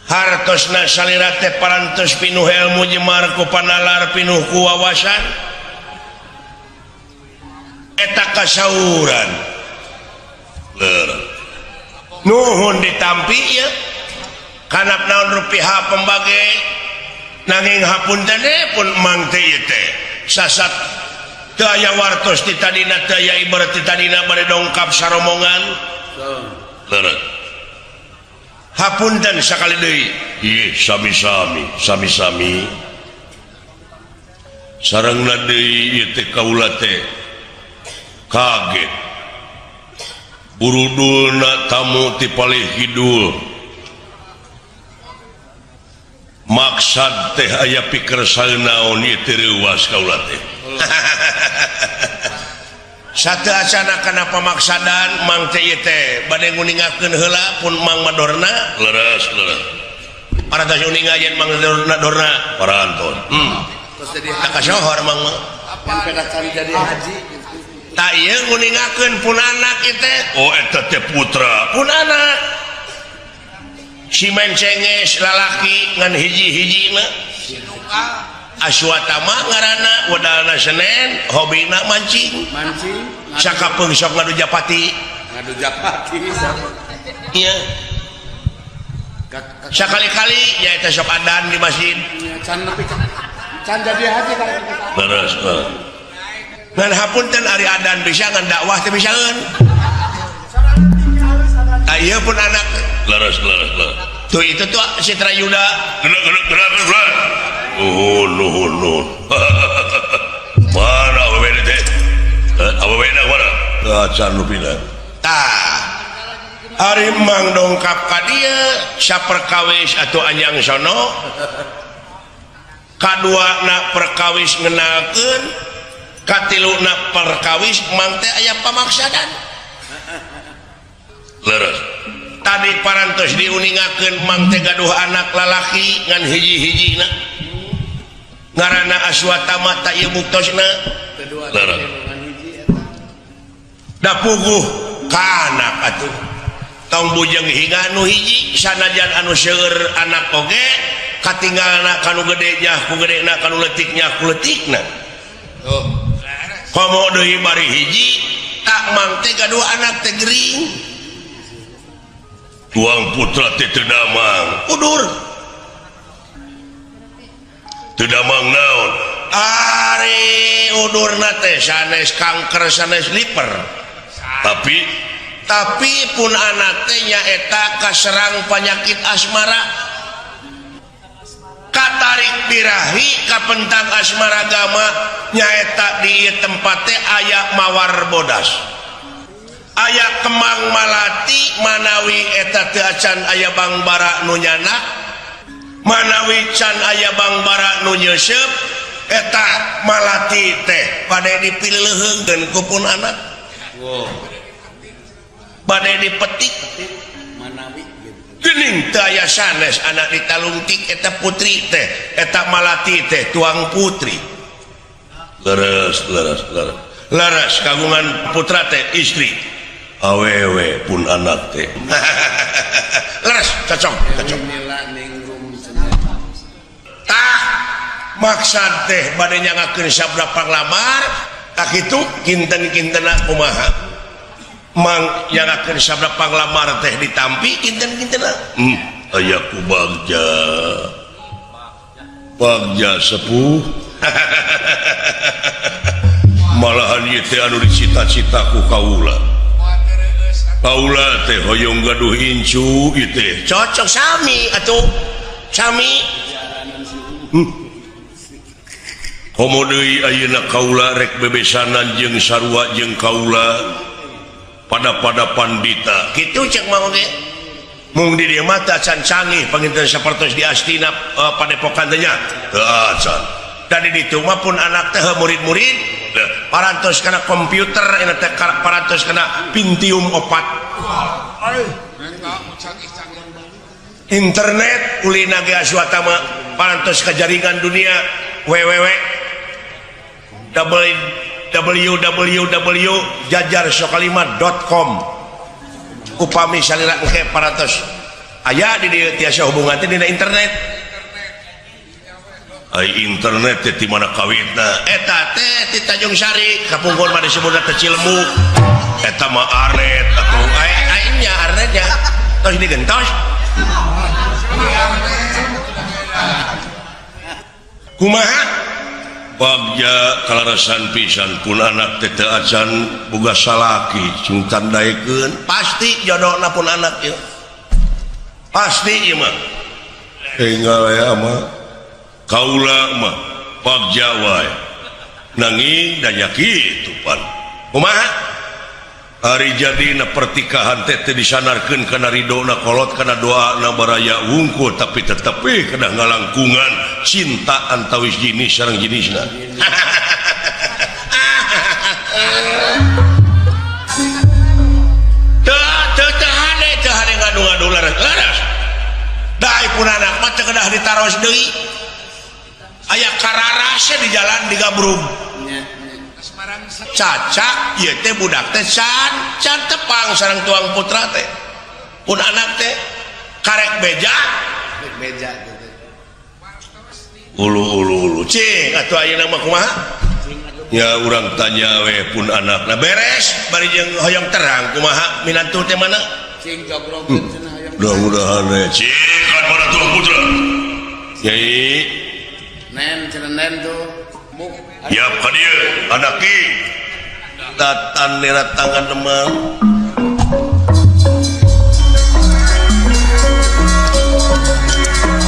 hartosna salira teh parantos pinuh ilmu jemar ku panalar pinuh ku wawasan eta kasauran nuhun ditampi ieu kanap naon rupiah pembage nanging hapunten pun emang teh ieu teh sasat teu aya wartos ti tadina teu aya ibarat ti tadina bade dongkap saromongan. Leres. Hapunten sakali deui. Ih, sami-sami, sami-sami. Sarengna deui ieu teh kaula teh kaget. Burudulna tamu ti palih kidul. Maksad teh aya piker naon ieu teh reuwas kaula teh. Satu acana kana pamaksadan mang teh ieu teh bade nguningakeun heula pun mang madorna leres leres parantos uninga yen mang madorna dorna parantos terus jadi tak kasohor mang mah pan pedah can jadi haji tak ieu nguningakeun pun anak ieu teh oh eta teh putra pun anak si mencenges lalaki ngan hiji-hijina Aswatama ngaranna wedalna Senen hobina mancing mancing sakapeung sok ngadu japati ngadu japati ieu sakali-kali nyaeta sok adan di masjid can nepi can jadi haji leres ngan hapunten ari adan bisa ngan dakwah teh bisaeun tah ieu pun anak leres leres leres tuh itu tuh Citra Yuda gerak gerak gerak gerak nuhun nuhun nuhun mana awewe teh awewe na mana acan rupina tah ari mang dongkap ka dieu saperkawis atuh anjang sono kaduana perkawis ngenalkeun katiluna perkawis mang teh aya pamaksadan leres tadi parantos diuningakeun mang teh gaduh anak lalaki ngan hiji-hijina ngaranna Aswatama ta ieu buktosna da puguh ka anak atuh tong bujeng hingga anu hiji sanajan anu seueur anak oge katinggalna kanu gede nya ku gedena kanu leutik nya ku leutikna komo deui bari hiji tak mang teh gaduh anak teh gering tuang putra teh teu damang udur teu damang naon ari udurna teh sanes kanker sanes liver tapi pun anak teh nyaeta kaserang penyakit asmara katarik birahi kapentang asmara gama nyaeta di ieu tempat teh aya mawar bodas aya kemang malati manawi eta teu acan aya bangbara nu nyanak manawi can aya bangbara nu nyeuseup eta malati teh bade dipileuheungkeun ku pun anak bade dipetik manawi geuning teu aya sanes anak ditalungtik eta putri teh eta malati teh tuang putri leres leres leres leres kagungan putra teh istri awewe pun anak teh leres cocok cocok tah Maksad teh bade nyangakeun sabda panglamar tak kitu kinten-kintena kumaha mang nyangakeun sabda panglamar teh ditampi kinten-kintena aya ku bagja bagja sepuh malahan ieu teh anu dicita-cita ku kaula kaula teh hoyong gaduh incu ieu teh cocok sami atuh sami komo deui ayeuna kaula rek bebesanan jeung sarua jeung kaula pada-pada pandita kitu cek mah oge mung di dieu mah teh acan canggih panginten sapertos di Astina padepokan teh nya teu acan da di ditu mah pun anak teh murid-murid parantos kana komputer eta teh parantos kana Pentium 4 internet ulina ge asuata mah parantos ka jaringan dunia www www.jajarsokalima.com upami salira engke parantos aya di dieu tiasa hubungan teh dina internet ai internet teh di mana kawitna eta teh di Tanjung Sari kapungkur mah disebutna teh Cilemu eta mah arnet atuh ai nya arnetnya tos digentos kumaha bagja kalarasan pisan pun anak teh teu acan boga salaki sing tandaekeun pasti jodohna pun anak ieu pasti ieu mah enggal aya mah kaula mah bagja wae nanging da nya kitu pan kumaha ari jadina pertikahan teh teu disanarkeun kana ridona kolot kana doana baraya wungkul tapi tetep we kedah ngalangkungan cinta antawis jenis sareng jenisna teu teu teu hade teu hade ngadu-ngadu laras-laras da pun anak mah teu kedah ditaros deui aya kararasnya di jalan di Gabrug caca ieu teh budak teh can can tepang sareng tuang putra teh pun anak teh karek beja beja ulu ulu ulu cing atuh ayeuna mah kumaha ya urang tanya we pun anakna beres bari jeung hoyong terang kumaha minantu teh mana cing jogrogkeun cenah hoyong mudah-mudahan we cing kan mana tuang putra yai nen cenah nen tuh ya ka dieu anak ki datan neratangan demam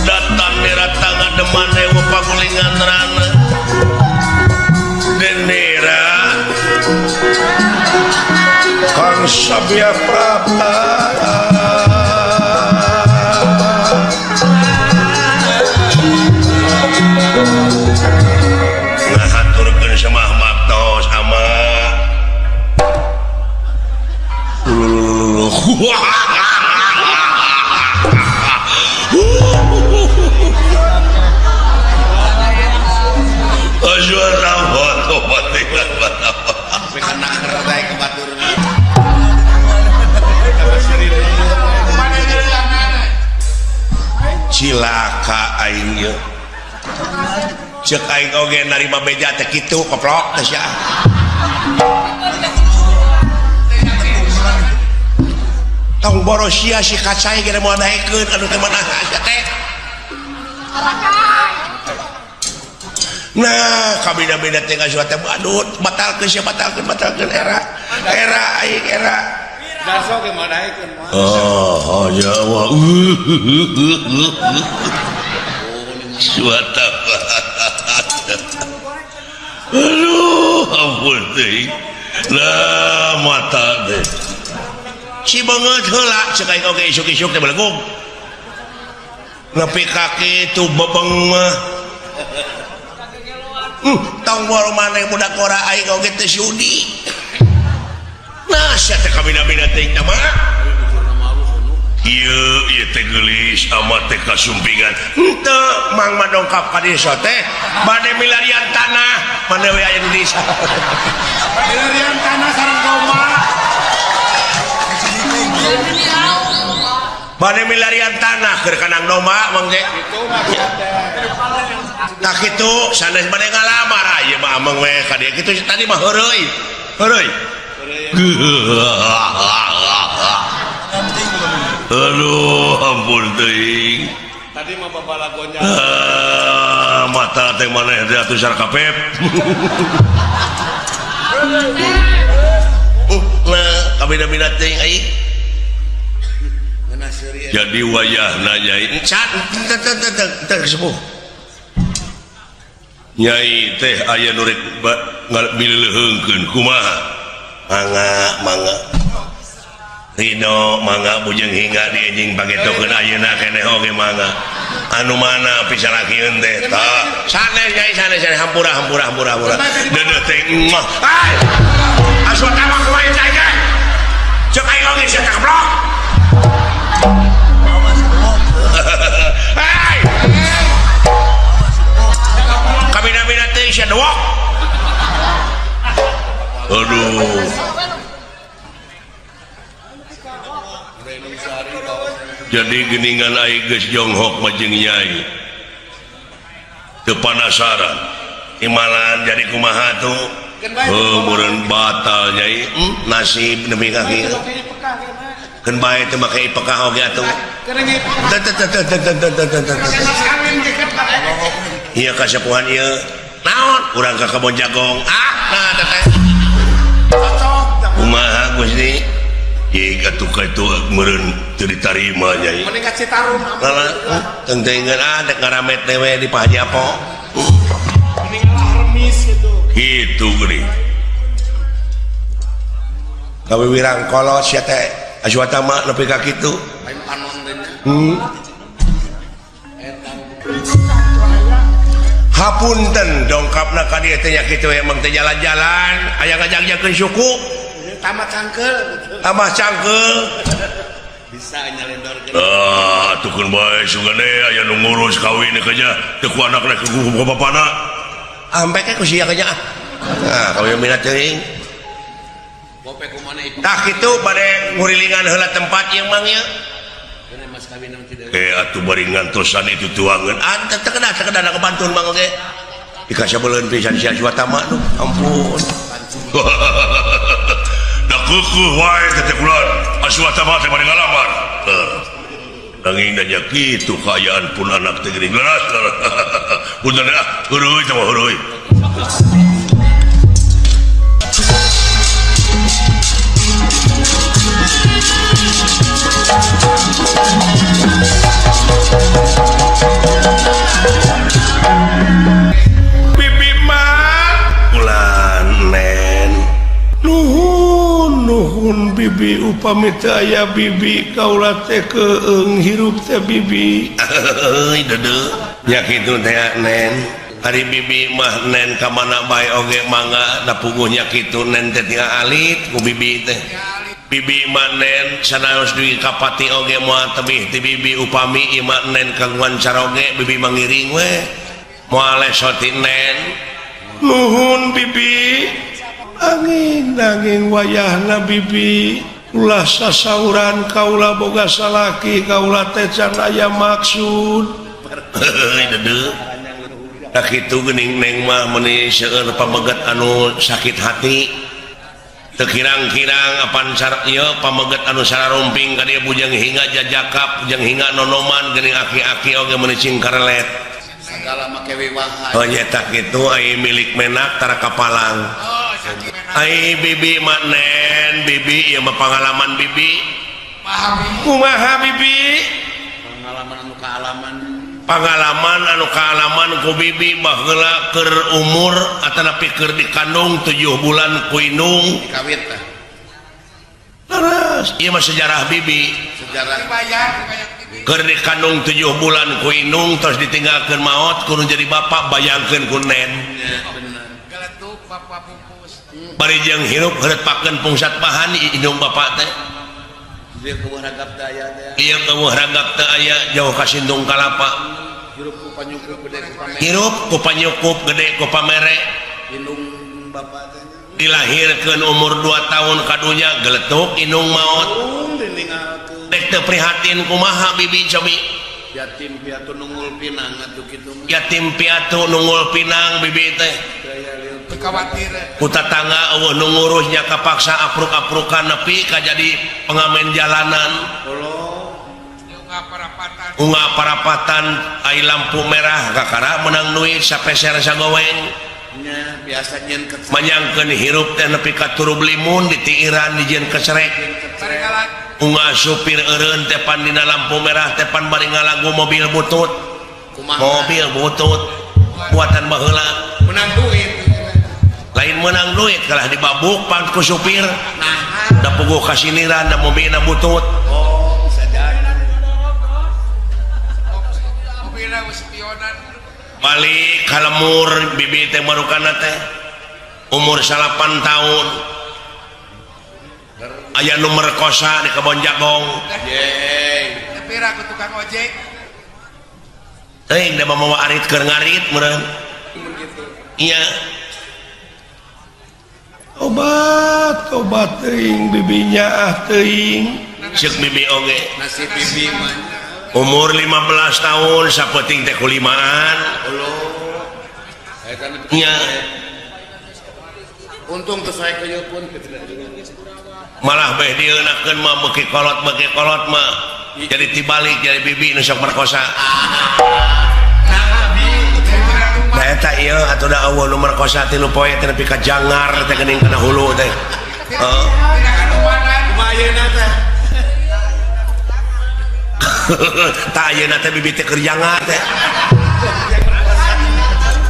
datan neratangan deman ewa pagulingan rana dendera Kang Sabya Prapta ngahaturkeun samah maktos ama Cilaka aing ieu. Ceuk aing oge narima beja teh kitu koplok teh sia. Tong boros sia si kacai ge moal daekeun anu teh mana sia teh. Nah, kabeda-beda teh ka teh aduh batalkeun sia batalkeun era. Era aing era. Darso ge moal daekeun moal. Oh, ya Allah. Suata. Aduh, ampun teh. Lah mata teh. Si beungeut heula ceuk aing oge isuk-isuk teh belegug. Nepi ka kitu bebeng mah. Tong boro maneh budak ora aing oge teu sudi. Nah, sia teh kabeda-beda teh mah. Ieu ieu teh geulis ama teh kasumpingan. Henteu mang mah dongkap ka desa teh bade milarian tanah, mana we aya di desa. Milarian tanah sareng domba. Bade milarian tanah keur kanang domba mang teh. Kitu maksud teh. Tak kitu sanes bade ngalamar ieu mah ameng we ka dieu kitu tadi mah heureuy. Heureuy. Aduh, ampun teuing. Tadi mah babalagonya. Mata teh maneh teh atuh sarkapep. Nah, kabina-bina teuing aing. Jadi wayahna nyai teu sepuh. Nyai teh aya nu rek ngaleuheungkeun kumaha? Mangga, mangga. Ridho mangga bujeng hingga diejing pagetokeun ayeuna keneh oge mangga. Anu mana pisalakieun teh tah. Sanes nyai sanes sanes hampura hampura hampura hampura. Deudeuh teh mah. Hai. Asup tawak kumaha cai teh. Ceuk aing oge sia teh keblok. Hai. Kabina-bina teh sia dewok. Aduh. Jadi geningan aing geus jonghok mah jeung nyai. Teu panasaran. Imalan jadi kumaha tuh? Heuh meureun batal nyai. Nasib nepi ka kieu. Keun bae teu make ipekah oge atuh. Teu teu teu teu teu teu teu. Ieu kasepuhan ieu. Naon? Urang ka kebon jagong. Ah, nah teteh. Kumaha Gusti? Jika atuh ka itu meureun teu ditarima nyai. Mending ka Citarum. Lalah, teuing ah dek ngaramet teh we di Pak Haji Apo. Mending remis gitu. Kitu geuning. Kawiwirang kolot sia teh Aswatama nepi ka kitu. Lain panon teh nya. Hapunten dongkapna ka dieu teh nya kitu emang teh jalan-jalan aya ngajak-ajakeun suku. Tamat cangkeul. Tambah cangkeul. Bisa nyalendorkeun. Ah, tukeun bae sugane aya nu ngurus kawin ka nya teu ku anakna ku bapana. Ampe ke ku sia ka nya ah. Nah, kawin minat teuing. Bope kumana ieu? Tah kitu bade ngurilingan heula tempat ieu mang ieu. Atuh bari ngantosan itu tuangeun. Ah, teu kedah teu kedah kabantun mang oge. Dikasabeuleun pisan sia Aswatama nu. Ampun. Da keukeeh wae teh kulan Aswatama teh bari ngalamar. Nanging nanya kitu kaayaan pun anak teh geuning leras. Punten ah, heuruy teh mah heuruy. Bibi mah ulan nen. Nuhun nuhun bibi upami teu aya bibi kaula teh keung hirup teh bibi. Euy deudeuh. Nya kitu teh nen. Ari bibi mah nen ka mana bae oge mangga da puguh nya kitu nen teh tinggal alit ku bibi teh. Bibi mah nen sanaos dugi ka pati oge moal tebih ti bibi upami ieu mah nen kagungan caroge bibi mah ngiring we. Moal leso ti nen. Nuhun bibi. Angin nanging wayahna bibi ulah sasauran kaula boga salaki kaula teh can aya maksud. Heuy deudeuh. Tah kitu geuning neng mah meuni seueur pameget anu sakit hati. Teu kirang-kirang apan ieu pameget anu sararumping ka dieu bujang hingga jajakap bujang hingga nonoman geuning aki-aki oge meuni cing karelet. Sagala make wiwaha. Oh nya tah kitu ai milik menak tara kapalang. Ai bibi mah nen bibi ieu mah pangalaman bibi. Kumaha bibi? Pangalaman anu kaalaman. Pangalaman anu kaalaman ku bibi baheula keur umur atanapi keur dikandung 7 bulan ku indung. Dikawit tah. Leres, ieu mah sejarah bibi. Sejarah. Keur dikandung 7 bulan ku indung terus ditinggalkeun maot kudu jadi bapak bayangkeun ku nen. Bener. Geletuk bapak pupus. Bari jeung hirup heureutpakeun pungsat bahan indung bapak teh. Ieu keueuh ragap teu aya teh. Ieu keueuh ragap teu aya jauh ka sindung kalapa. Hirup ku panyukup gede ku pamere. Hirup ku panyukup gede ku pamere. Indung bapak teh. Dilahirkeun umur 2 tahun kadunya geletuk indung maot. Dek teu prihatin kumaha bibi cobi. Yatim piatu nunggul pinang atuh kitu mah. Yatim piatu nunggul pinang bibi teh. Khawatir. Ku tatangga eueuh nu ngurusnya kapaksa apruk-aprukan nepi ka jadi pengamen jalanan. Unga parapatan ai lampu merah kakara menang duit sapeser sagoweng. Nya biasa nyeun kecerek. Manyangkeun hirup teh nepi ka turub limun ditiiran dijieun kecerek. Unga supir eureun teh pan dina lampu merah teh pan bari ngalagu mobil butut. Mobil butut buatan baheula. Menang duit. Lain menang duit kalah dibabuk pan ku supir. Da puguh kasiniran da mobilna butut. Oh, bisa jadi. Mobilna spionan. Balik ka lemur bibi teh marukana teh. Umur 8 tahun. Aya nu merkosa di kebon jagong. Yeay. Tepira ku tukang ojek. Teuing da mawa arit keur ngarit meureun. Iya. Obat, obat teuing bibinya ah teuing. Ceuk bibi oge. Nasib bibi mah. Umur 15 tahun sapenting teh kulimaan. Iya. Untung teu sae keuyeuh pun. Malah beh dieunakeun mah beuki kolot mah. Jadi tibalik jadi bibi nu sok merkosa. Nah eta ieu atuh da eueuh nu merkosa 3 poe teh nepi ka jangar teh geuning kana hulu teh. Heeh. Kumaha ayeuna teh? Tah ayeuna teh bibi teh keur jangar teh.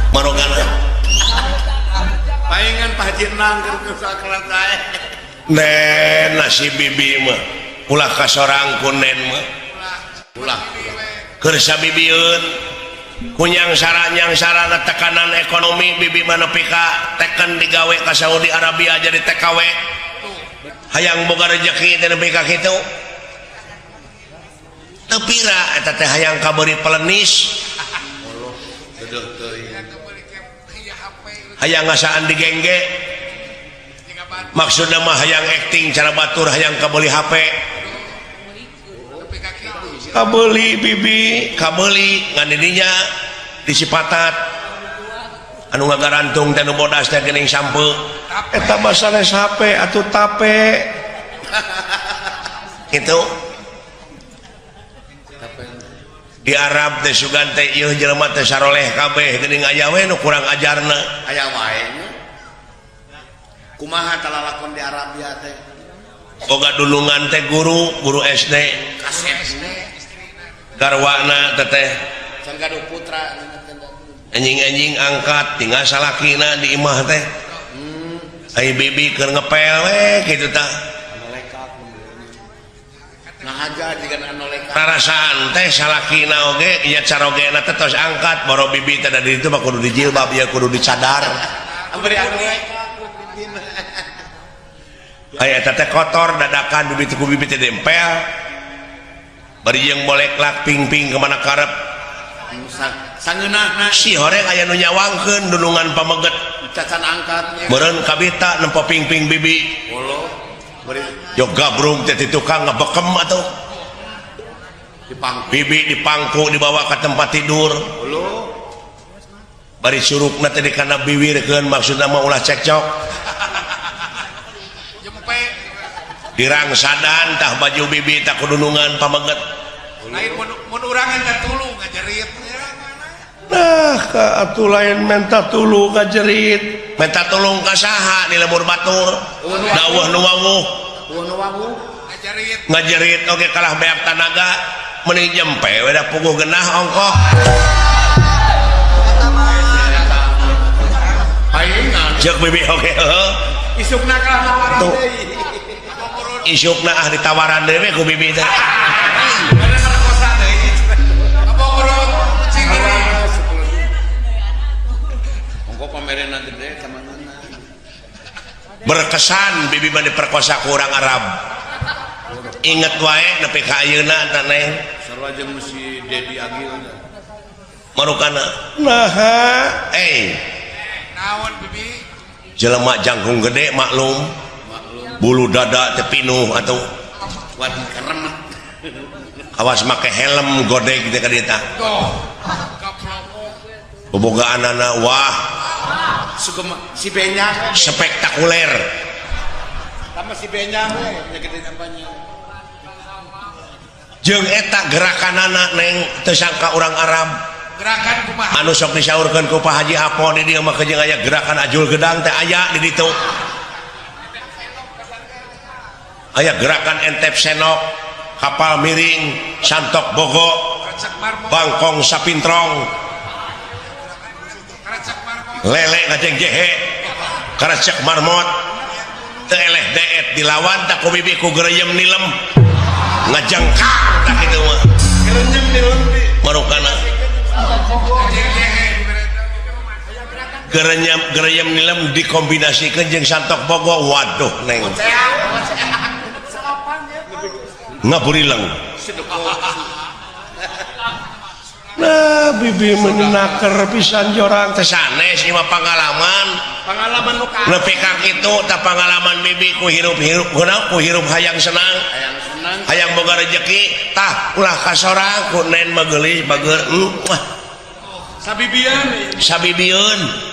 Marogana. Paingan Pak Haji Nang keur sakrat ae. Nen nasib bibi mah ulah kasorang ku nen mah. Ulah. Keur sabibieun kunyang sarana tekanan ekonomi bibi mah nepi ka teken digawe ka Saudi Arabia jadi TKW. Hayang boga rejeki teh nepi ka kitu. Teu pira eta teh hayang kabeuri pelenis. Hayang ngasaan digengge. Maksudna mah hayang acting cara batur hayang kabeuli HP. Kabeuli bibi, kabeuli ngan didinya disipatat. Anu ngagarantung teh nu bodas teh geuning sampeu. Eta mah sanes HP atuh tape. Kitu. Di Arab teh sugan teh ieu jelema teh saroleh kabeh geuning aya we nu kurang ajarna. Aya wae nya. Kumaha talalakon di Arabia teh? Boga dulungan teh guru, guru SD. Kasep. Garwana teteh. Can gaduh putra. Anjing-anjing angkat tinggal salakina di imah teh. Ai bibi keur ngepel we kitu tah. Nah aja jiga anu lekat. Rarasaan teh salakina oge nya carogena teh tos angkat boro bibi teh da di ditu mah kudu dijilbab ya kudu dicadar. Beri anu lekat. Aya eta teh kotor dadakan bibi teh ku bibi teh dempel. Bari jeung boleklak ping-ping kemana karep. Sangeunahna si horeng aya nu nyawangkeun dunungan pameget. Cacan angkatnya. Meureun kabita nempo ping-ping bibi. Bolo. Beri yo gabrung teh di tukang ngebekem atuh. Dipangku. Bibi dipangku dibawa ke tempat tidur. Bolo. Bari surukna teh dikana biwirkeun maksudna mah ulah cekcok. Dirangsadan tah baju bibi tah kudunungan pameget. Lain mun urangan ka tulung ngajerit. Nah, ka atuh lain menta tulung ngajerit. Menta tulung ka saha di lembur batur. Daweuh nu wawuh. Wawuh nu wawuh. Ngajerit. Ngajerit oge kalah beak tanaga mending jempe we da puguh genah ongkoh. Paingan. Jeung bibi oge heuh. Isukna kalah nawaran deui. Isukna ah ditawaran deui we ku bibi teh. Berkesan bibi mah diperkosa ku urang Arab. Inget wae nepi ka ayeuna tah neng. Sarua jeung si Dedi Agil. Marukana. Naha, Naon bibi? Jelema jangkung gede maklum. Bulu dada teh pinuh atuh. Kuat keremet. Awas make helm godeg teh ka dieu tah. Bobogaanana wah si Benyak spektakuler. Sama si Benyak we nyagedeun apanya. Jeung eta gerakanana neng teu sangka urang Arab. Gerakan kumaha? Anu sok disaurkeun ku Pak Haji Apo di dieu mah jeung aya gerakan ajul gedang teh aya di ditu. Aya gerakan entep senok, kapal miring, santok bogo, bangkong sapintrong, lele ngajeng jehe, karecek marmot, teu eleh deet dilawan tak ku bibi ku gereyem nilem, ngajengkang tak kitu mah. Gereyem nilem bi. Marukana. Gereyem nilem dikombinasikeun jeung santok bogo, waduh neng. Ngaburileng. Nah, bibi menaker pisan jorang teh sanes ieu mah pangalaman. Pangalaman nu ka. Nepi ka kitu tah pangalaman bibi ku hirup-hirup kunaon ku hirup hayang senang. Hayang senang. Hayang boga rejeki tah ulah ka sorang ku nen mah geulis bager. Sabibieun. Sabibieun.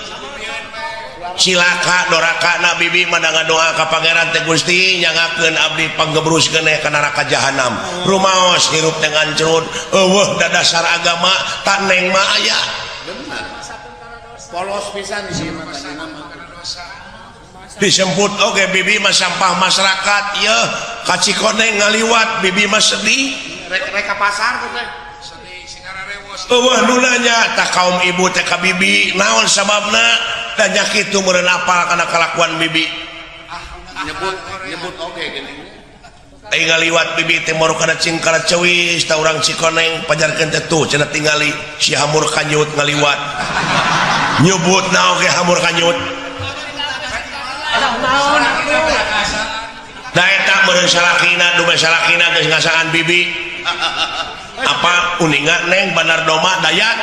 Cilaka doraka na bibi mah ngadoa ka Pangeran teh Gusti nyangakeun abdi panggebrus keneh ka neraka jahanam. Rumaos hirup teh ngancrut eueuh dadasar agama tak neng mah aya. Bener. Polos pisan di sini mah tadina mah. Disemput oge bibi mah sampah masyarakat yeuh ka Cikoneng ngaliwat bibi mah sedih. Rek ka pasar teh. Sedih singara rewos. Eueuh nu nanya tah kaum ibu teh ka bibi naon sababna? Tanya kitu meureun apal kana kalakuan bibi. Nyebut oge geuning. Ai ngaliwat bibi teh moru kana cingkara ceuis ta urang Cikoneng pajarkeun teh tuh cenah tingali si hamur kanyut ngaliwat. Nyebutna oge hamur kanyut. Da eta meureun salakina dume salakina geus ngasaan bibi. Apa uninga neng Bandar Doma Dayat?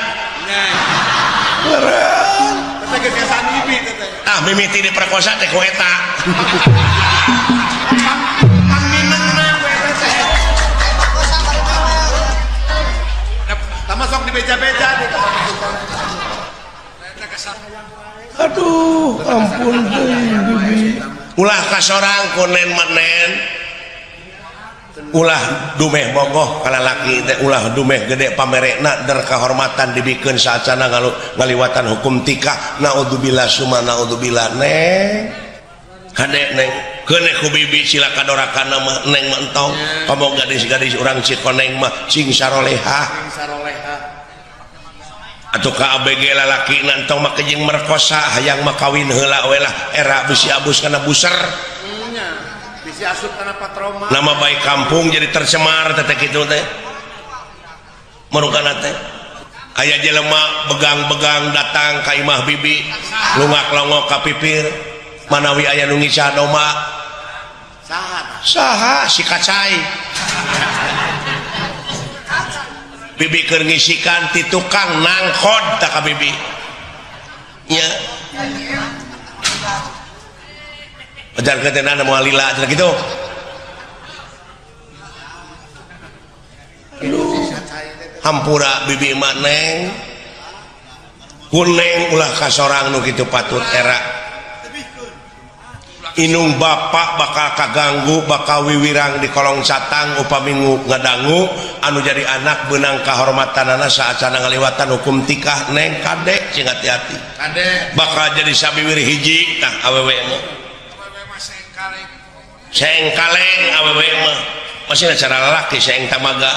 Meureun. Ah mimiti diperkosa teh ku eta. Tama sok dibeja-beja di. Aduh, ampun deui bibi. Ulah ka sorang ku nen mah nen. Ulah dumeh bogoh ka lalaki teh ulah dumeh gede pamerekna der kahormatan dibikeun saacana ngaliwatan hukum tikah naudzubillah summa naudzubillah neng hade neng keuneh ku bibi cilaka dorakana mah neng mah entong komo gadis-gadis urang Cikoneng mah sing sarolehah atuh ka ABG lalaki entong mah kejeng merkosa hayang mah kawin heula we lah era bisi abus kana buser. Nama baik kampung jadi tercemar teh kitu teh. Marukana teh. Aya jelema begang-begang datang ka imah bibi, lungak-longok ka pipir, manawi aya nu ngisah domba. Saha? Saha si kacai. Bibi keur ngisikan ti tukang nangkod tah ka bibi. Nya. Ajar ketenan moal lila cenah kitu. Aduh, hampura bibi mah neng. Kuneng ulah ka sorang nu kitu patut era. Inung bapak bakal kaganggu bakal wiwirang di kolong catang upami ngadangu anu jadi anak beunang kahormatanana saacana ngaliwatan hukum tikah neng kade sing hati-hati. Kade bakal jadi sabiwir hiji tah awewe mah. Sengkaleng awewe mah masih cara lalaki seng tamaga.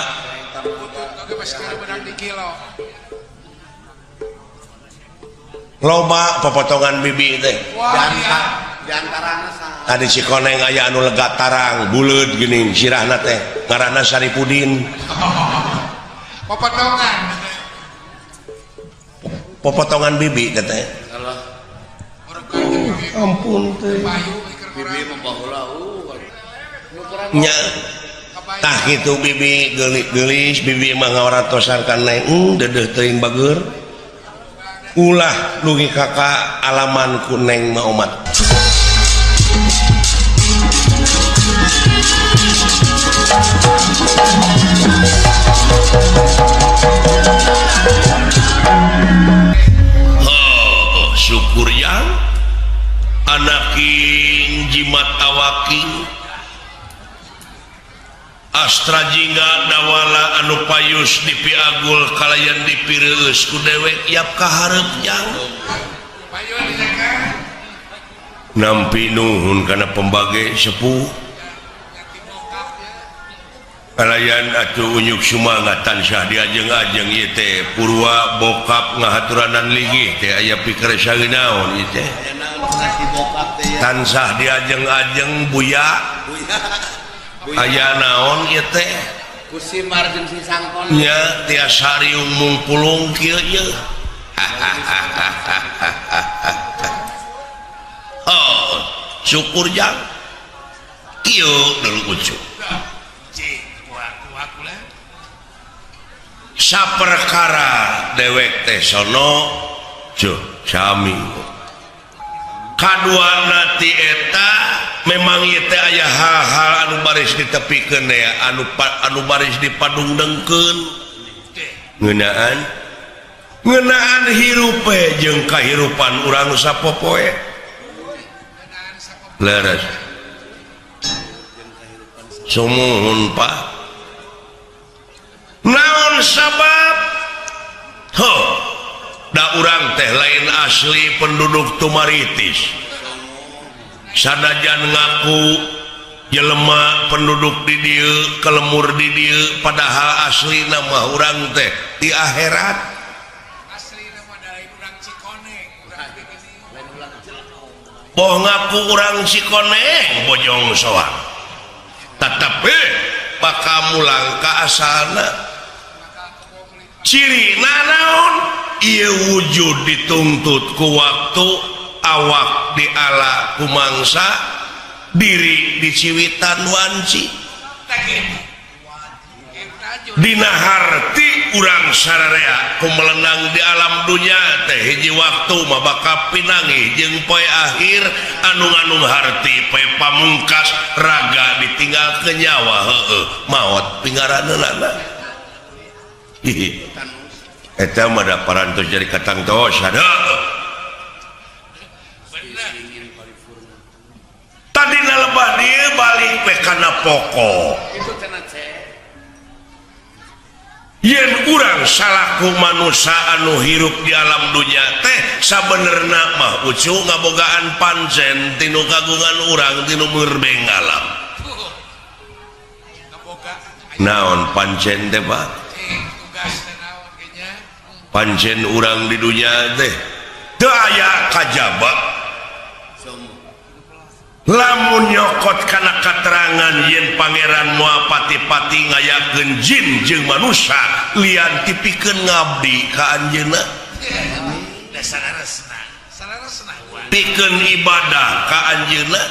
Loba popotongan bibi teh. Tadi Cikoneng aya anu lega tarang buleud geuning sirahna teh ngaranna Saripudin. Popotongan. Popotongan bibi teh teh. Ampun teh. Bibi mah baheula nya tah kitu bibi geulis-geulis bibi mah ngawaratosan ka neng dedeuh teuing bager. Ulah dugi ka alaman ku neng mah omat. Oh, syukur yang anaking jimat awaking Astra jingga dawala anu payus dipiagul kalayan dipireueus ku dewek yap kaharep jang nampi nuhun kana pembage sepuh kalayan atuh unyuk sumangat tansah diajeng-ajeng ieu teh purwa bokap ngahaturanan ligih teh aya pikersa naon ieu teh tansah diajeng-ajeng buya aya naon ieu teh ku simar jeung si sangkon nya tiasa riung mungpulung kieu ieu. Oh, syukur jang kieu dulu ucu saperkara dewek teh sono cuh sami kaduana ti eta memang ieu teh aya hal-hal anu baris ditepikeun ya anu baris dipadungdengkeun ngeunaan hirup jeung kahirupan urang sapopoe leres sumuhun Pak naon sabab ho da urang teh lain asli penduduk Tumaritis sanajan ngaku jelema penduduk di dieu kelemur di dieu padahal asli nama urang teh di akhirat asli nama dari urang Cikoneng boh ngaku urang Cikoneng Bojong Soang tetapi bakal mulang ka asalna ciri naon ieu wujud dituntut ku waktu awak diala ku mangsa diri diciwitan wanci dina harti urang sararea ku melenang di alam dunya teh hiji waktu mah bakal pinangih jeung poe akhir anu-anu harti poe pamungkas raga ditinggal ke nyawa heueuh maot pingaraneunana. Eta mah da parantos jadi katangtosan heueuh. Tadina lebah dieu balik we kana pokok yen urang salaku manusia anu hirup di alam dunya teh sabenerna mah ucu ngabogaan pancen tinu kagungan urang tinu murbeng alam. Naon pancen teh Pak? Pancen urang di dunya teh teu aya kajaba lamun nyokot kana katerangan yen pangeran moal pati-pati ngayakeun jin jeung manusia lian tipikeun ngabdi ka anjeunna pikeun ibadah ka anjeunna.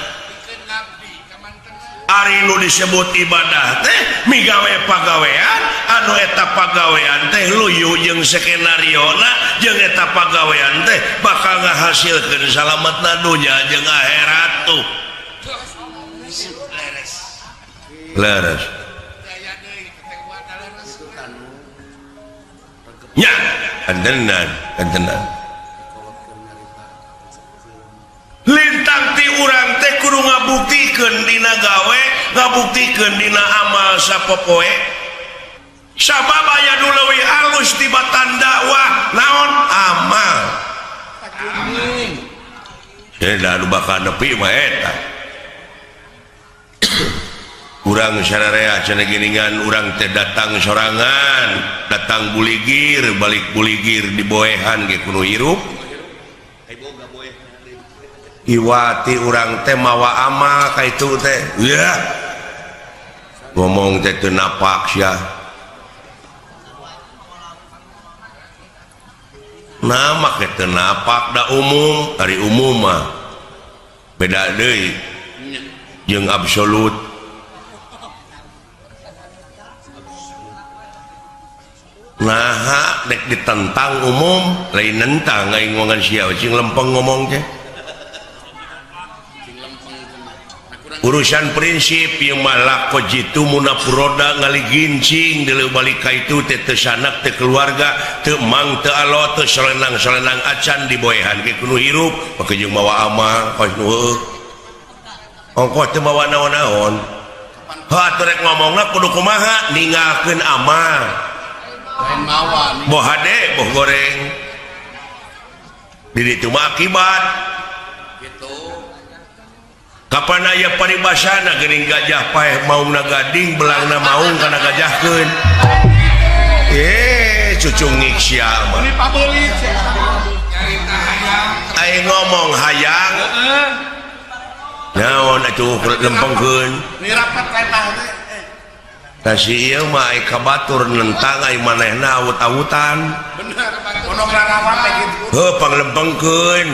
Ari nu disebut ibadah teh migawe pagawean anu eta pagawean teh luyu jeung skenariona jeung eta pagawean teh bakal ngahasilkeun salametna dunya jeung akhirat tuh. Leres nya kantenan kantenan lintang ti urang teh kudu ngabuktikeun dina gawe ngabuktikeun dina amal sapopoe sabab aya nu leuwih alus tibatan dakwah naon amal da anu bakal nepi mah eta urang sararea cenah geuningan urang teh datang sorangan datang buligir balik buligir diboehan ge kudu hirup iwati urang teh mawa amal ka itu teh ya ngomong teh teu napak sia nah make teu napak da umum ari umum mah beda deui jeung absolut. Nah dek ditentang umum lain nentang aing ngomongan sia cing lempeng ngomong teh. Urusan prinsip ieu mah lako jitu munafuroda ngaligincing deuleu balik ka itu teh teu sanak teu keluarga teu mang teu alo teu solenang-solenang acan diboehan ge kudu hirup make jeung mawa amal kos nu heueuh. Ongkoh teu mawa naon-naon. Heuh atuh rek ngomongna kudu kumaha ninggalkeun amal. Lain mawa. Boh hade boh goreng. Di ditu mah akibat. Gitu. Kapan aya paribasana geuning gajah paeh maungna gading belangna maung kana gajahkeun. Cucungik sia mah. Ini pabeulit sia. Nyarita hayang. Ai ngomong hayang. Heeh. Naon atuh lempengkeun. Ini rapat retah teh. Tah si ieu mah ai ka batur nentang ai manehna awut-awutan. Bener, pondok rarawat teh kitu. Heuh panglempengkeun.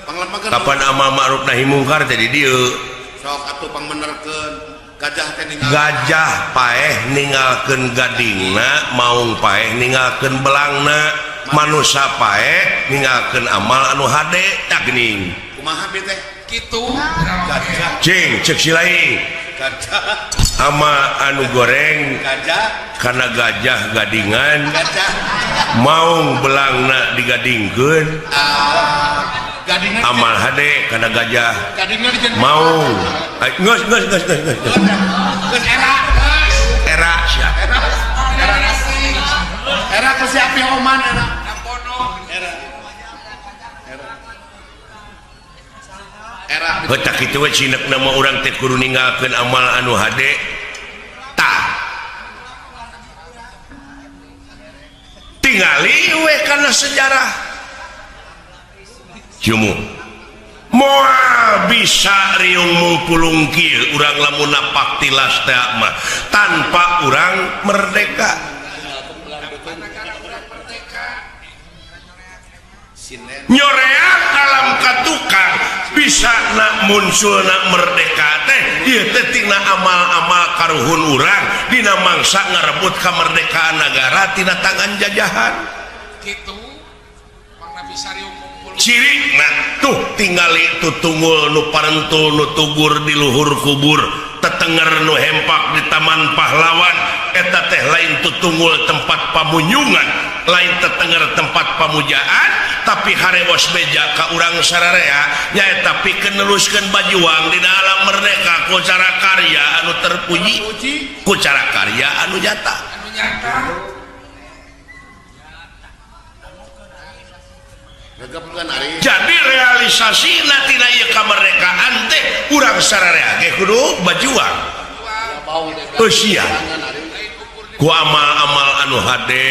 Panglempengkeun. Kapan amal ma'ruf nahi mungkar teh di dieu. Sok atuh pangbenerkeun. Gajah teh ninggal. Gajah paeh ninggalkeun gadingna, maung paeh ninggalkeun belangna, manusa paeh ninggalkeun amal anu hade tah geuning. Kumaha bi teh? Kitu. Gajah. Cing ceuk si lain. Gajah. Ama anu goreng gajah kana gajah gadingan gajah maung belangna digadingkeun gadingan amal hade kana gajah gadingna dijen maung geus geus geus geus geus geus era era sia era era ku si Api Oman era era era heuh tah kitu we cinekna mah urang teh kudu ninggalkeun amal anu hade tah tingali we kana sejarah jumu moal bisa riung mungpulung kieu urang lamun napak tilas teh mah tanpa urang merdeka. Nyoreang alam katukang bisa nak muncul nak merdeka teh ieu teh tina amal-amal karuhun urang dina mangsa ngarebut kamerdekaan nagara tina tangan jajahan. Kitu mangna bisa riung mungpulung. Ciri nah tuh tingali tutungul nu parentul nu tugur di luhur kubur tetenger nu hempak di taman pahlawan eta teh lain tutungul tempat pamunyungan lain tetenger tempat pamujaan tapi harewos beja ka urang sararea nyaeta pikeun neruskeun bajuang dina alam merdeka ku cara karya anu terpuji ku cara karya anu nyata. Jadi realisasina tina ieu kamerdekaan teh urang sararea ge kudu bajuang. Eusia ku amal-amal anu hade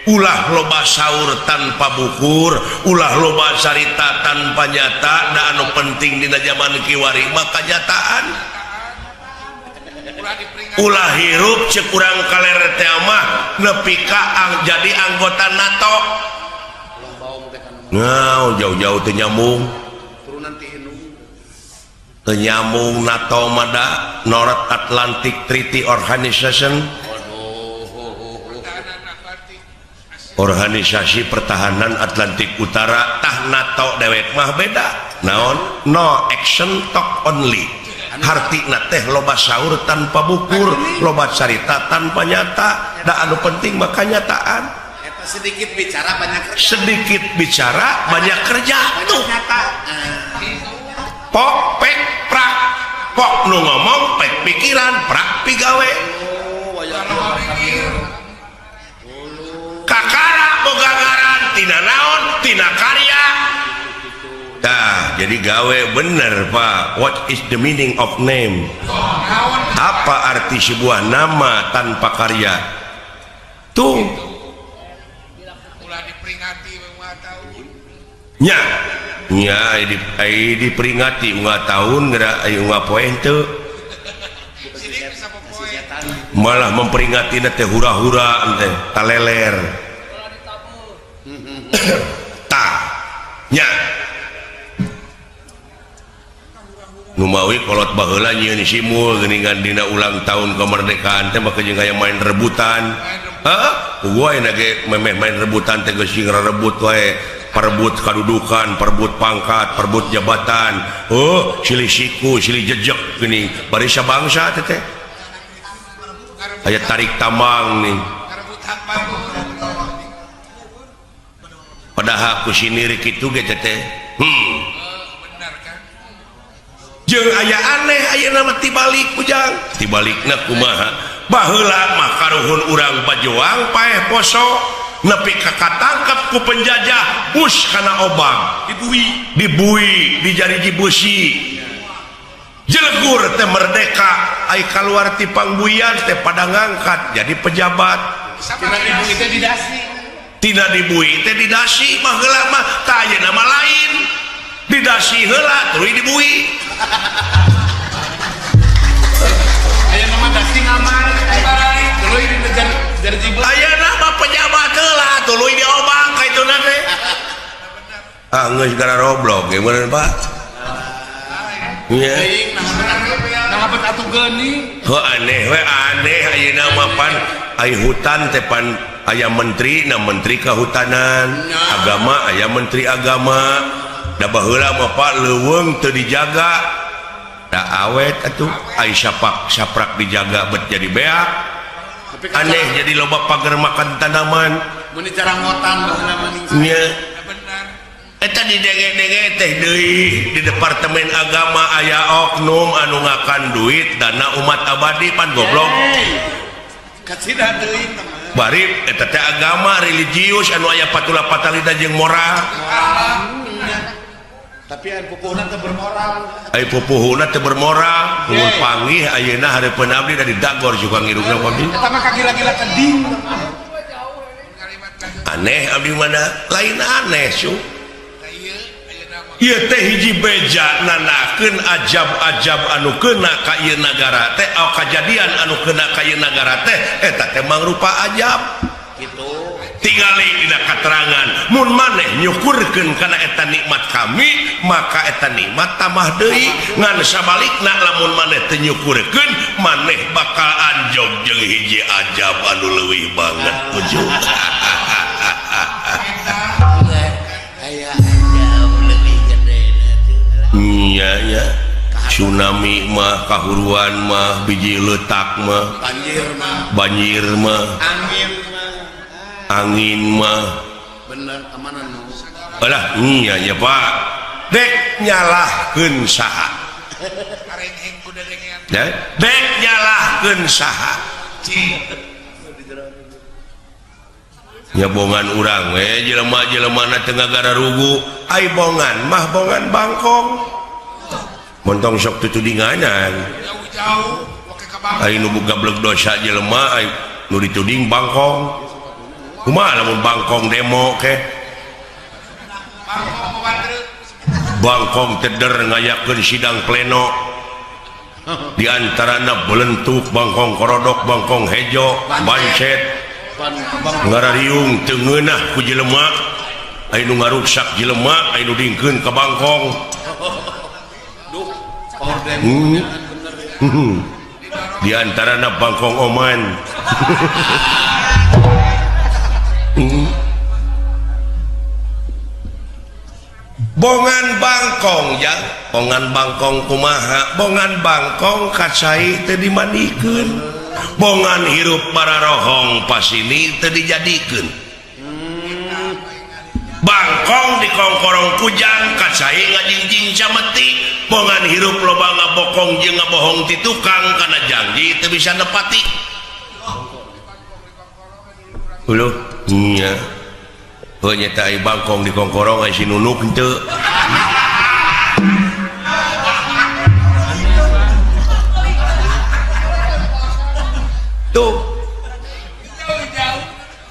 ulah loba saur tanpa bukur ulah loba carita tanpa nyata da anu penting dina zaman kiwari mah kanyataan. Ulah hirup ceuk urang kaler teh mah nepi ka jadi anggota NATO. Nah, jauh-jauh teu nyambung. Teu nyambung NATO mah da North Atlantic Treaty Organization. Organisasi Pertahanan Atlantik Utara tah NATO dewek mah beda. Naon? No action talk only. Hartina teh loba saur tanpa bukur, loba carita tanpa nyata. Da anu penting mah kanyataan. Sedikit bicara banyak kerja. Sedikit bicara banyak kerja tuh. Nyata. Pok pek prak. Pok nu ngomong pek pikiran prak pigawe. Kakara boga ngaran tina naon tina karya. Tah jadi gawe bener Pak. What is the meaning of name? Apa arti sebuah nama tanpa karya? Tuh. Nya, nya diperingati unggal tahun geura aya unggal poe henteu. Malah memperingati teh hura-hura teh taleler. Tah, nya. Numawi kolot baheula nyieun simul geuningan dina ulang tahun kemerdekaan teh maka jeung aya main rebutan. Heuh? Puguh ayeuna ge memeh main rebutan teh geus sing rebut wae, perebut kadudukan, perebut pangkat, perebut jabatan. Oh, silih siku, silih jejek geuning. Bari sabangsa teh teh. Aya tarik tambang nih. Padahal ku sinir kitu ge teh. Jeung aya aneh ayeuna mah tibalik ujang. Tibalikna kumaha? Baheula mah karuhun urang bajuang paeh poso nepi ka katangkep ku penjajah bus kana obang dibui dijariji beusi. Jelegur teh merdeka ai kaluar ti pangbuian teh pada ngangkat jadi pejabat. Tina dibui teh didasi. Tina dibui teh didasi mah heula mah tah ayeuna mah lain. Didasi heula tuluy dibui. Ayeuna mah dasi ngamar tuluy dinejar jarji beusi. Ayeuna mah pejabat heula tuluy diobang ka ituna teh. Ah geus gara roblok ge meureun Pak. Nya. Nah bet atuh geuning. Heuh aneh we aneh ayeuna mah pan ai hutan teh pan aya menteri na menteri kehutanan, agama aya menteri agama. Da baheula mah Pak leuweung teu dijaga. Da awet atuh ai sapak saprak dijaga bet jadi beak. Aneh jadi loba pagar makan tanaman. Mun dicarangotan baheula mah ning. Nya. Eta didenge-denge teh deui di departemen agama aya oknum anu ngakan duit dana umat abadi pan goblok. Kacida deui teman. Bari eta teh agama religius anu aya patula patalida jeung moral. Tapi aya pupuhna teu bermoral. Ai pupuhna teu bermoral, mun panggih ayeuna hareupeun abdi da didagor suka ngirungna abdi. Eta mah kagila-gila keding. Aneh abdi mana? Lain aneh su. Ieu teh hiji beja nanakeun ajab-ajab anu kena ka ieu nagara teh, oh, kajadian anu kena ka ieu nagara teh eta teh mangrupa ajab. Gitu. Tingali dina katerangan mun maneh nyukurkeun kana eta nikmat kami, maka eta nikmat tambah deui. Ngan sabalikna lamun maneh teu nyukurkeun, maneh bakal anjog jeung hiji ajab anu leuwih banget ujung. Iya ya, tsunami mah, kahuruan mah, biji letak mah, banjir mah, angin mah, bener kemana nu? Alah, iya ya Pak, dek nyalahkeun saha? Dek nyalahkeun saha? Nyabongan urang we jelema-jelema na teu ngagararugu, ai bongan mah bongan bangkong. Montong sok tutudinganan. Ai nu gablek dosa jelema ai nu dituding bangkong. Kumaha lamun bangkong demo ke? Bangkong teder ngayakeun sidang pleno. Di antarana belentuk bangkong korodok, bangkong hejo, bancet. Ngarariung teu ngeunah ku jelema, ai nu ngaruksak jelema, ai nu dingkeun ka bangkong. Di antarana bangkong oman. Bongan bangkong ya, bongan bangkong kumaha, bongan bangkong kacai teu dimandikeun. Bongan hirup bararohong pasini teu dijadikeun. Bangkong dikongkorong kujang kacai ngajingjing cameti. Bongan hirup loba ngabokong jeung ngabohong ti tukang kana janji teu bisa nepati. Uluh nya. Heuh nya teh ai bangkong dikongkorong ai si nunuk henteu. Tuh.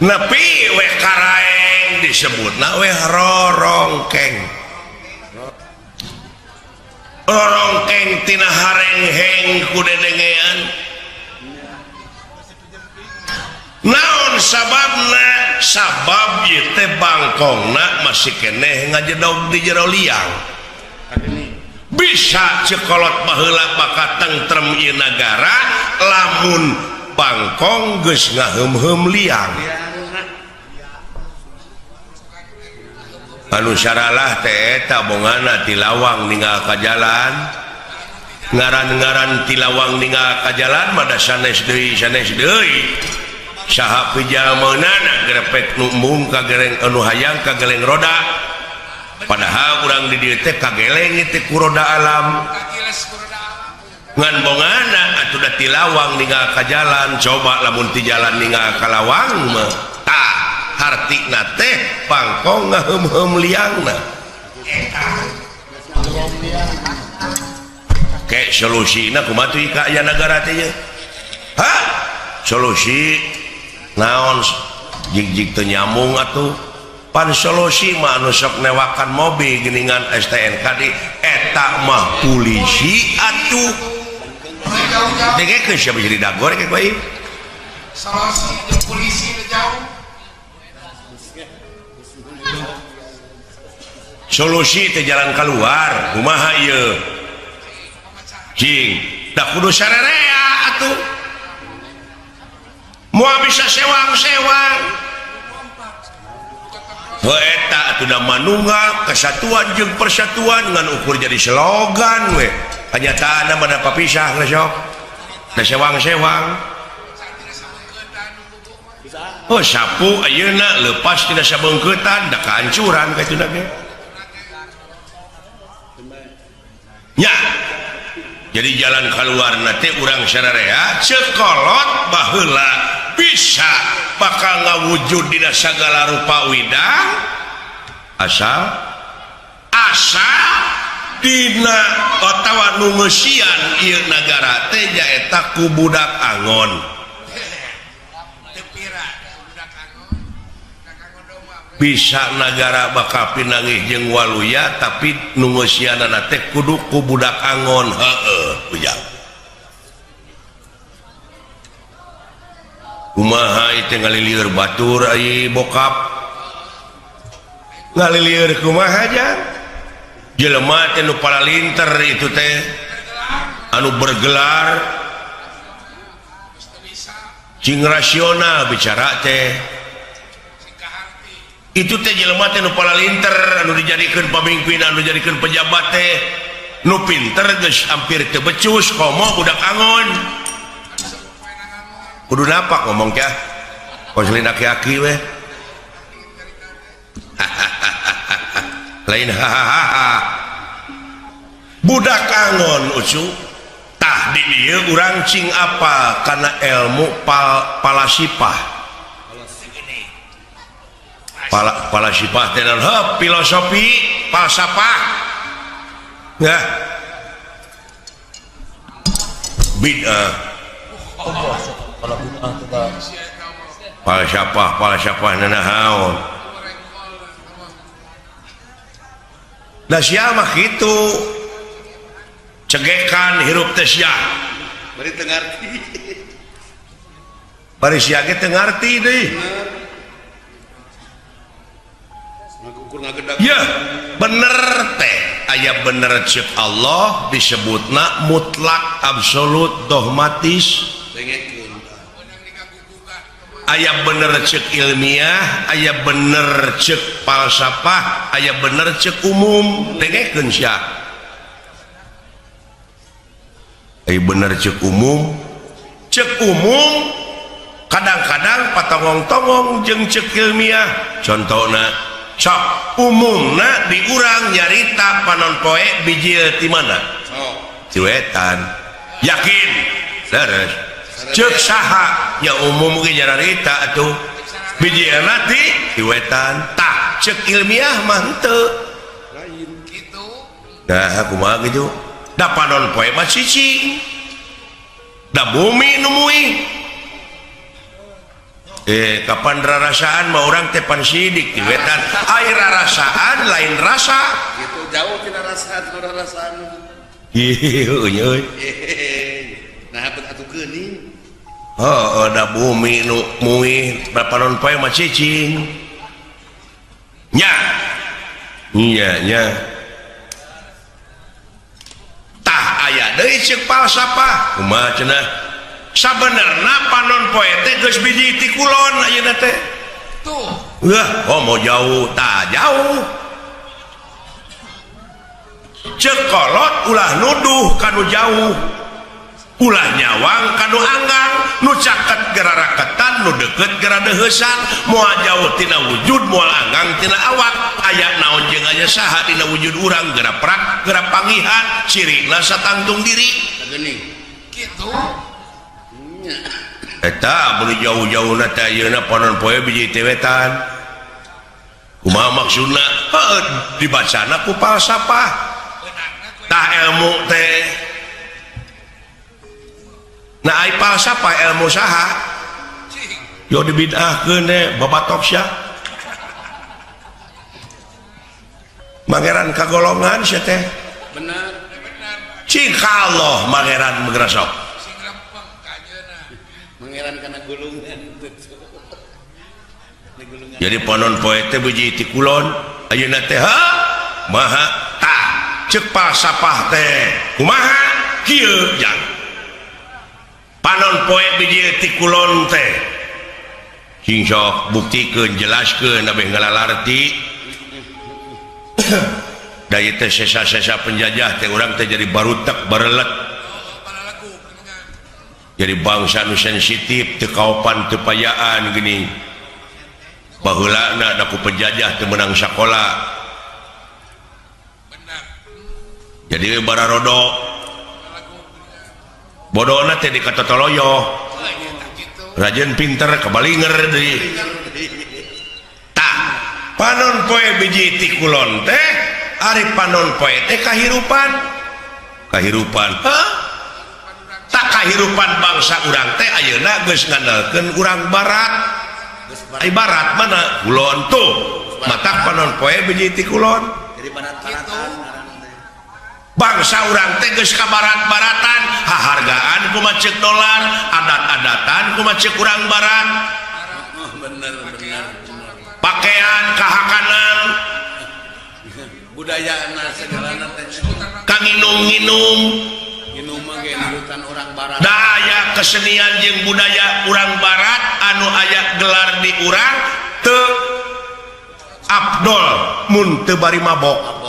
Nepi we karaeng disebutna we rorongkeng. Rorongkeng tina harengheng ku dedengean. Naon sababna? Sabab ieu teh bangkongna masih keneh ngajedog di jero liang. Bisa cekolot baheula bakal tentrem ieu nagara lamun bangkong geus ngaheum-heum liang. Anu saralah teh eta bongana ti lawang ninggal ka jalan. Ngaran-ngaran ti lawang ninggal ka jalan mah da sanes deui sanes deui. Saha pijameunana grepek nu embung ka gereng anu hayang ka geleng roda. Padahal urang di dieu teh kageleng teh ku roda alam. Ngan bongana atuh da ti lawang ninggal ka jalan, coba lamun ti jalan ninggal ka lawang mah tah hartina teh pangkong ngaheum-heum liangna. Ke solusina kumaha tuh ka aya nagara teh ye? Hah? Solusi naon jig-jig teu nyambung atuh. Pan solusi mah anu sok newakan mobil geuningan STNK di eta mah polisi atuh. Dengekeun sia bisa didagor ke bae. Solusi jeung polisi teu jauh. Solusi teh jalan keluar kumaha ieu? Cing, da kudu sarerea atuh. Moal bisa sewang-sewang. Eta atuh da manunggal kesatuan jeung persatuan ngan ukur jadi slogan we. Kanyataanna mah da papisah geus sok. Da sewang-sewang. Oh sapu ayeuna leupas tina sabeungkeutan da kahancuran katuna ge. Nya. Jadi jalan keluarna teh urang sararea cekolot baheula bisa bakal ngawujud dina sagala rupa widang asal asal dina otawa nu ngeusian ieu nagara teh nyaeta ku budak angon. Bisa nagara bakal pinangih jeung waluya tapi nu ngeusianana teh kudu ku budak angon. Heueuh ujang. Kumaha ieu teh ngalilieur batur ai bokap. Ngalilieur kumaha jang? Jelema teh nu paralinter itu teh anu bergelar cing rasional bicara teh. Itu teh jelema teh nu paralinter anu dijadikeun pamimpin anu dijadikeun pejabat teh nu pinter geus hampir teu becus komo budak angon. Kudu napak ngomong teh koslin aki-aki we. Lain hahaha. Budak angon ucu tah di dieu urang cing apa kana ilmu palasipah. Palasipah teh naon? Heuh, filosofi falsafah. Nah. Bid'ah. Falsafah falsafah nanaon. Da sia mah kitu. Cegekan hirup teh sia. Bari teu ngarti. Bari sia ge teu ngarti deui. Ya, bener teh aya bener ceuk Allah disebutna mutlak absolut dogmatis. Aya bener ceuk ilmiah, aya bener ceuk falsafah, aya bener ceuk umum. Dengekeun sia. Aya bener ceuk umum. Ceuk umum kadang-kadang patongong-tongong jeung ceuk ilmiah. Contona sok umumna di urang nyarita panon poe bijil ti mana? Ti wetan. Yakin? Leres. Ceuk saha nya umum ge nyarita atuh bijilna ti wetan. Tah ceuk ilmiah mah henteu. Lain kitu. Nah kumaha kitu? Da panon poe mah cicing. Da bumi nu muih. Kapan rarasaan mah urang teh pan sidik di wetan. Ai rarasaan lain rasa. Gitu jauh tina rasa tina rarasaan. Ieu euy. Nah bet atuh geuning. Heuh, da bumi nu muih panon poe mah cicing. Nya. Nya nya. Tah aya deui ceuk falsafah. Kumaha cenah? Sabenerna panon poe teh geus biji ti kulon ayeuna teh. Tuh. Wah, oh mau jauh, tah jauh. Cek kolot ulah nuduh kanu jauh, ulah nyawang kanu anggang, nu caket gera raketan, nu deket gera deheusan, moal jauh tina wujud, moal anggang tina awak. Aya naon jeung aya saha dina wujud urang, gera prak gera pangihan, cirina satangtung diri. Geuning kitu. Eta beli jauh-jauhna teh ayeuna panon poe biji teh wetan. Kumaha maksudna? Heuh, dibacana ku falsafah. Tah ilmu teh. Nah, ai falsafah ilmu saha? Yo dibid'ahkeun teh babatok sia. Mangeran kagolongan sia teh. Bener. Cing Allah mangeran menggerasok. Mangeran kana gulungan. Jadi panon poe teh biji ti kulon, ayeuna teh ha maha tah ceuk falsafah teh kumaha kieu jang. Panon poe biji ti kulon teh sing sok buktikeun jelaskeun abeh ngalalarti. Da ieu teh sesa-sesa penjajah teh urang teh jadi barutek barelet. Jadi bangsa nu sensitif teu kaopan teu payaan geuning. Baheulana da ku penjajah teu meunang sakola. Jadi bararodo bodona teh dikatotoloyo. Rajin pinter kabalinger deui. Tah panon poe biji ti kulon teh ari panon poe teh kahirupan. Kahirupan. Hah? Tak kahirupan bangsa urang teh ayeuna geus ngandalkeun urang barat. Ai barat mana? Kulon tuh. Matak panon poe biji ti kulon. Jadi barat-baratan. Bangsa urang teh geus ka barat-baratan, hahargaan kumaha ceuk dolar, adat-adatan kumaha ceuk urang barat. Bener bener. Pakaian kahakanan, budayana segalana teh. Kanginum-nginum, nginum mah ge nurutan urang barat. Da aya kesenian jeung budaya urang barat anu aya gelar di urang teu abdol mun teu bari mabok.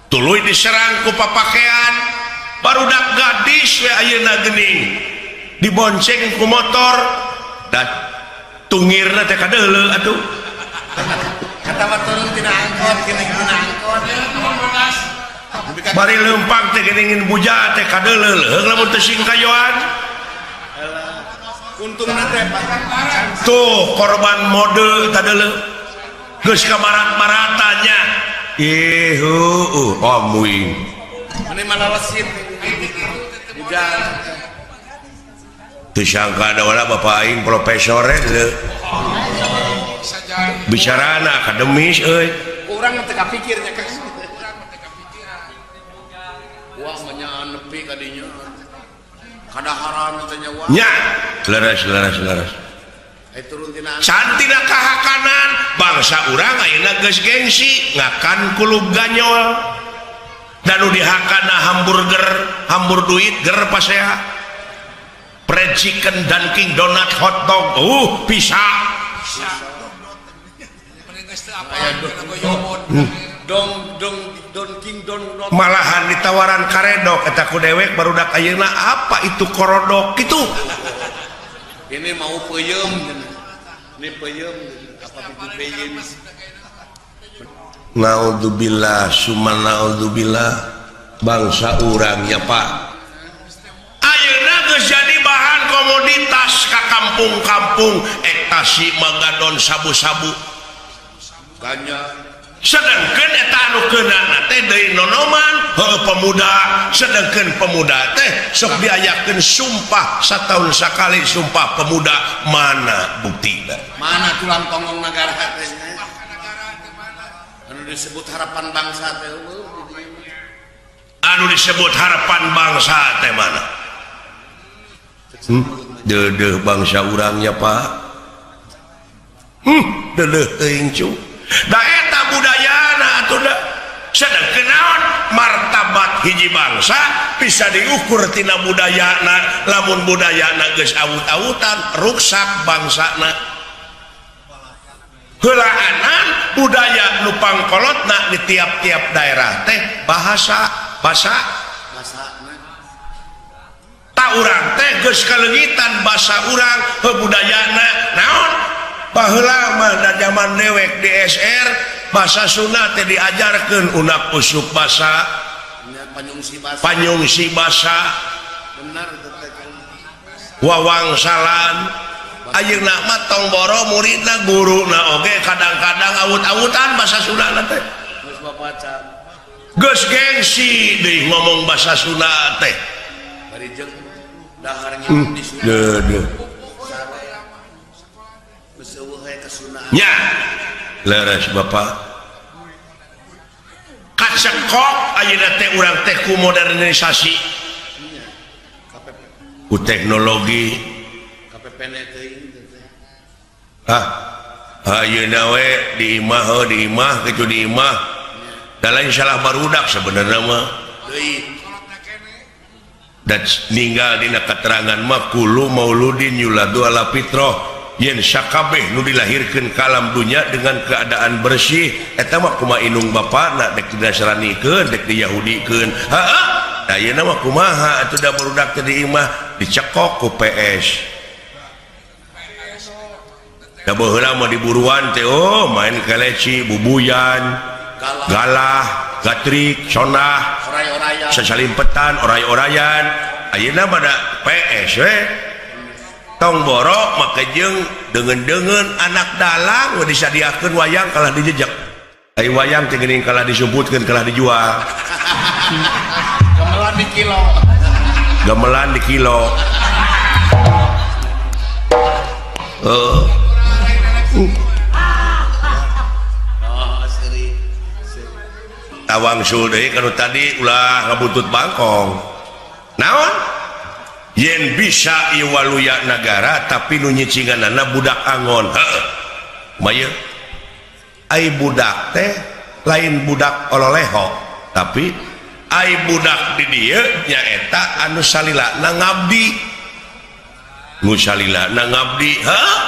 Tuluy diserang ku papakean barudak gadis we ayeuna geuning dibonceng ku motor da tungirna teh kadeuleu atuh. Kata mah turun tina angkot geuning tina angkot. Bari leumpang teh geuning buja teh kadeuleu leuheung lamun teu singkayoan. Untungna teh tuh korban mode tadeuleu geus ka barat-baratanya. Ih, amuing. Meni malalesit. Bujang. Teu sangka da wala bapa aing profesor leuh. Bicarana akademis euy. Urang teu kapikir nya Kang. Wah mah nepi ka dinya. Kadaharan teh nya wah. Nya, leres leres leres. Cantina kahakanan bangsa urang ayeuna geus gengsi ngakan kulub ganyol dan nu dihakana hamburger hambur duit ger pasea fried chicken Dunkin Donut hotdog bisa malahan ditawaran karedok eta ku dewek barudak ayeuna apa itu korodok kitu. Ini mau peyem, ini peyem, apa itu peyem? Naudzubillah, summa naudzubillah, bangsa urang ya Pak. Ayeuna geus jadi bahan komoditas ka kampung-kampung, ektasi magadon sabu-sabu. Ganja. Sedangkan eta anu keunana teh deui nonoman, heuh pemuda, sedangkan pemuda teh sok diayakeun sumpah satahun sakali sumpah pemuda, mana buktina? Mana tulang tonggong negara teh? Anu disebut harapan bangsa teh Anu disebut harapan bangsa teh mana? Deudeuh bangsa urangnya Pak. Deudeuh teuing cu. Da eta budayana atuh da. Sedengkeun naon martabat hiji bangsa bisa diukur tina budayana, lamun budayana geus awut-awutan ruksak bangsana. Heulaanan budaya Budaya nu pangkolotna di tiap-tiap daerah teh bahasa basa tak urang teh geus kaleungitan basa urang budayana naon baheula mah da zaman dewek di SR bahasa Sunda teh diajarkeun unak usuk basa panyungsi basa wawangsalan. Ayeuna mah tong boro muridna, guruna oge kadang-kadang awut-awutan bahasa Sunda teh, geus gengsi deui ngomong bahasa Sunda teh. Deudeuh nya leres Bapak, kacekok ayeuna teh urang teh ku modernisasi, ku teknologi. Ah, ayeuna we di imah, heuh, di imah kitu, di imah da lain salah barudak sebenarnya mah. Dan ninggal dina keterangan mah kullu mauludin yuladu ala fitrah, yen sakabeh nu dilahirkeun ka alam dunya dengan keadaan bersih eta mah kumaha indung bapana, dek dinasranikeun dek diyahudikeun. Heeh, da ayeuna mah kumaha atuh, da barudak teh di imah dicekok ku PS. Da baheula mah di buruan teh, oh, main keleci, bubuyan, galah, gatrik, sonah, sasalimpetan, oray-orayan. Ayeuna mah da PS we. Tong boro make jeung deungeun-deungeun anak dalang we disadiakeun wayang kalah dijejek. Ai wayang teh geuning kalah disumputkeun, kalah dijual. Gamelan di kilo. Gamelan di kilo. Heeh. Tawangsul deui kanu tadi, ulah ngabuntut bangkong. Naon? Yen bisa ieu waluya nagara tapi nu nyicinganana budak angon. Heeh. Kumaha? Ai budak teh lain budak ololeho, tapi ai budak di dieu nyaeta anu salilana ngabdi. Nu salilana ngabdi, heuh.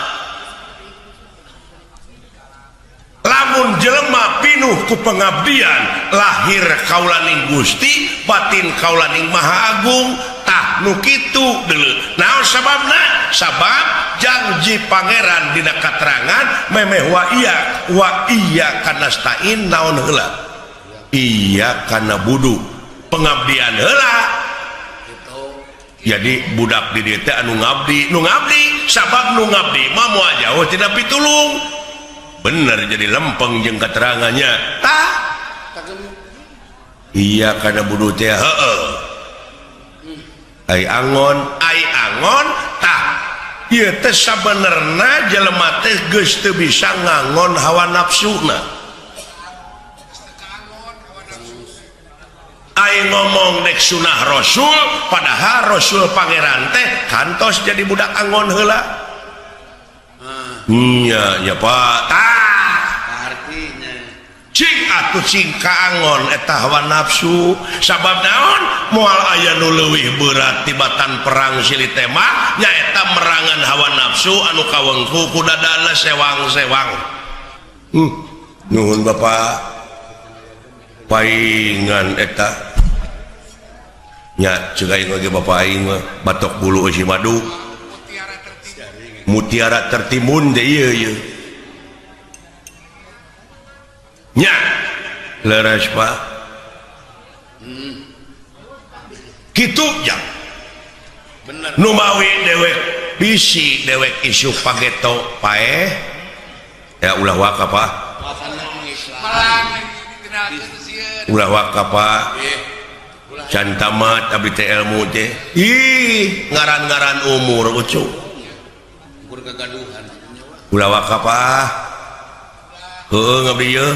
Lamun jelema pinuh ku pengabdian, lahir kaulaning Gusti, batin kaulaning Maha Agung, tah nu kitu deuleu. Naon sababna? Sabab janji pangeran dina katerangan memeh wa iya kanastain naon heula? Iya kana budu, pengabdian heula. Jadi budak di dieu teh anu ngabdi, nu ngabdi sabab nu ngabdi mah moal jauh tina pitulung. Bener jadi lempeng jeung keterangannya. Tah iya kana budu teh, heeh. Ai angon, ai angon tah ieu teh sabenerna jelema teh geus teu bisa ngangon hawa nafsuna. Ai ngomong dek sunah Rasul, padahal Rasul pangeran teh kantos jadi budak angon heula. Iya, ya Pak. Tah artinya cing atuh cing kaangon eta hawa nafsu. Sabab naon? Moal aya nu leuwih berat tibatan perang silih tembak nyaeta merangan hawa nafsu anu kawengku ku dadana sewang-sewang. Nuhun Bapak. Paingan eta nya ceuk aing oge Bapak aing mah batok bulu eusi madu. Mutiara tertimbun teh ieu ieu. Nya leres Pak. Kitu jang. Bener. Nu mawi dewek bisi dewek isu pageto paeh. Ya ulah waka Pak. Ulah waka Pak. Can tamat abdi teh ilmu teh. Ih, ngaran-ngaran umur ucu. Ulah waka Pak. Heueuh ngabdi ieu.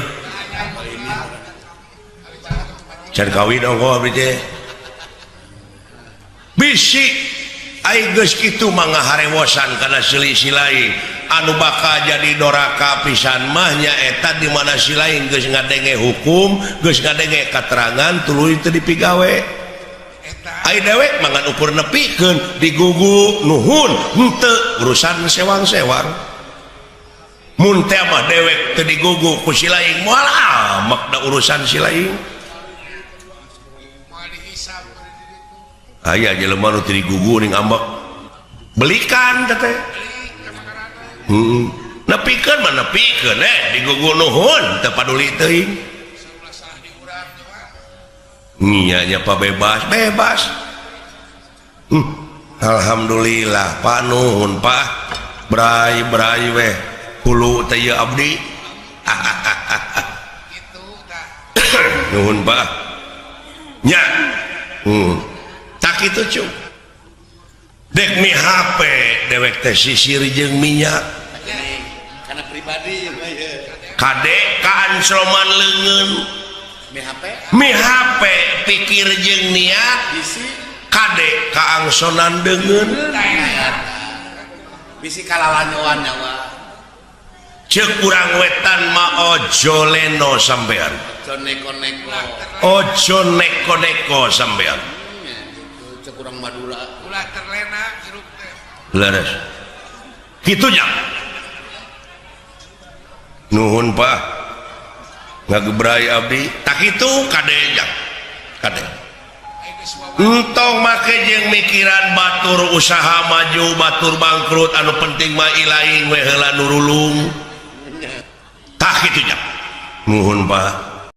Can kawin ongkoh abdi teh. Bisi ai geus kitu mah ngaharewosan kana selisih lain. Anu bakal jadi doraka pisan mah nyaeta di mana si lain geus ngadenge hukum, geus ngadenge katerangan tuluy teu dipigawe. Ai dewek mah ngan ukur nepikeun digugu nuhun henteu urusan sewang-sewang. Mun teh mah dewek teu digugu ku si laing moal amak da urusan si laing. Aya jelema nu teu digugu ning ambek. Belikan teh teh. Heeh. Nepikeun mah nepikeun digugu nuhun teu paduli teuing. Nya nya pa bebas, bebas. Alhamdulillah Pak nuhun Pak. Brai-brai weh. Hulu teh ieu abdi. Nuhun Pak. Nya. Tak kitu cu. Dek mi HP dewek teh sisir jeung minyak. Karena pribadi Kade kaansroman leungeun. Mi HP? Mi HP pikir jeung niat. Bisi kade kaangsonan deungeun. Bisi kalalanyoan nyawa. Ceuk urang wetan mah ojo leno sampean. Ojo neko-neko. Ojo neko-neko sampean. Ceuk urang Madura. Ulah terlena hirup teh. Leres. Kitu nya. Nuhun Pak. Ngagebrai abdi. Tak kitu kade nya. Kade. Entong make jeung mikiran batur usaha maju, batur bangkrut, anu penting mah ilaing we heula nurulung. Tah kitu nya. Nuhun Pak.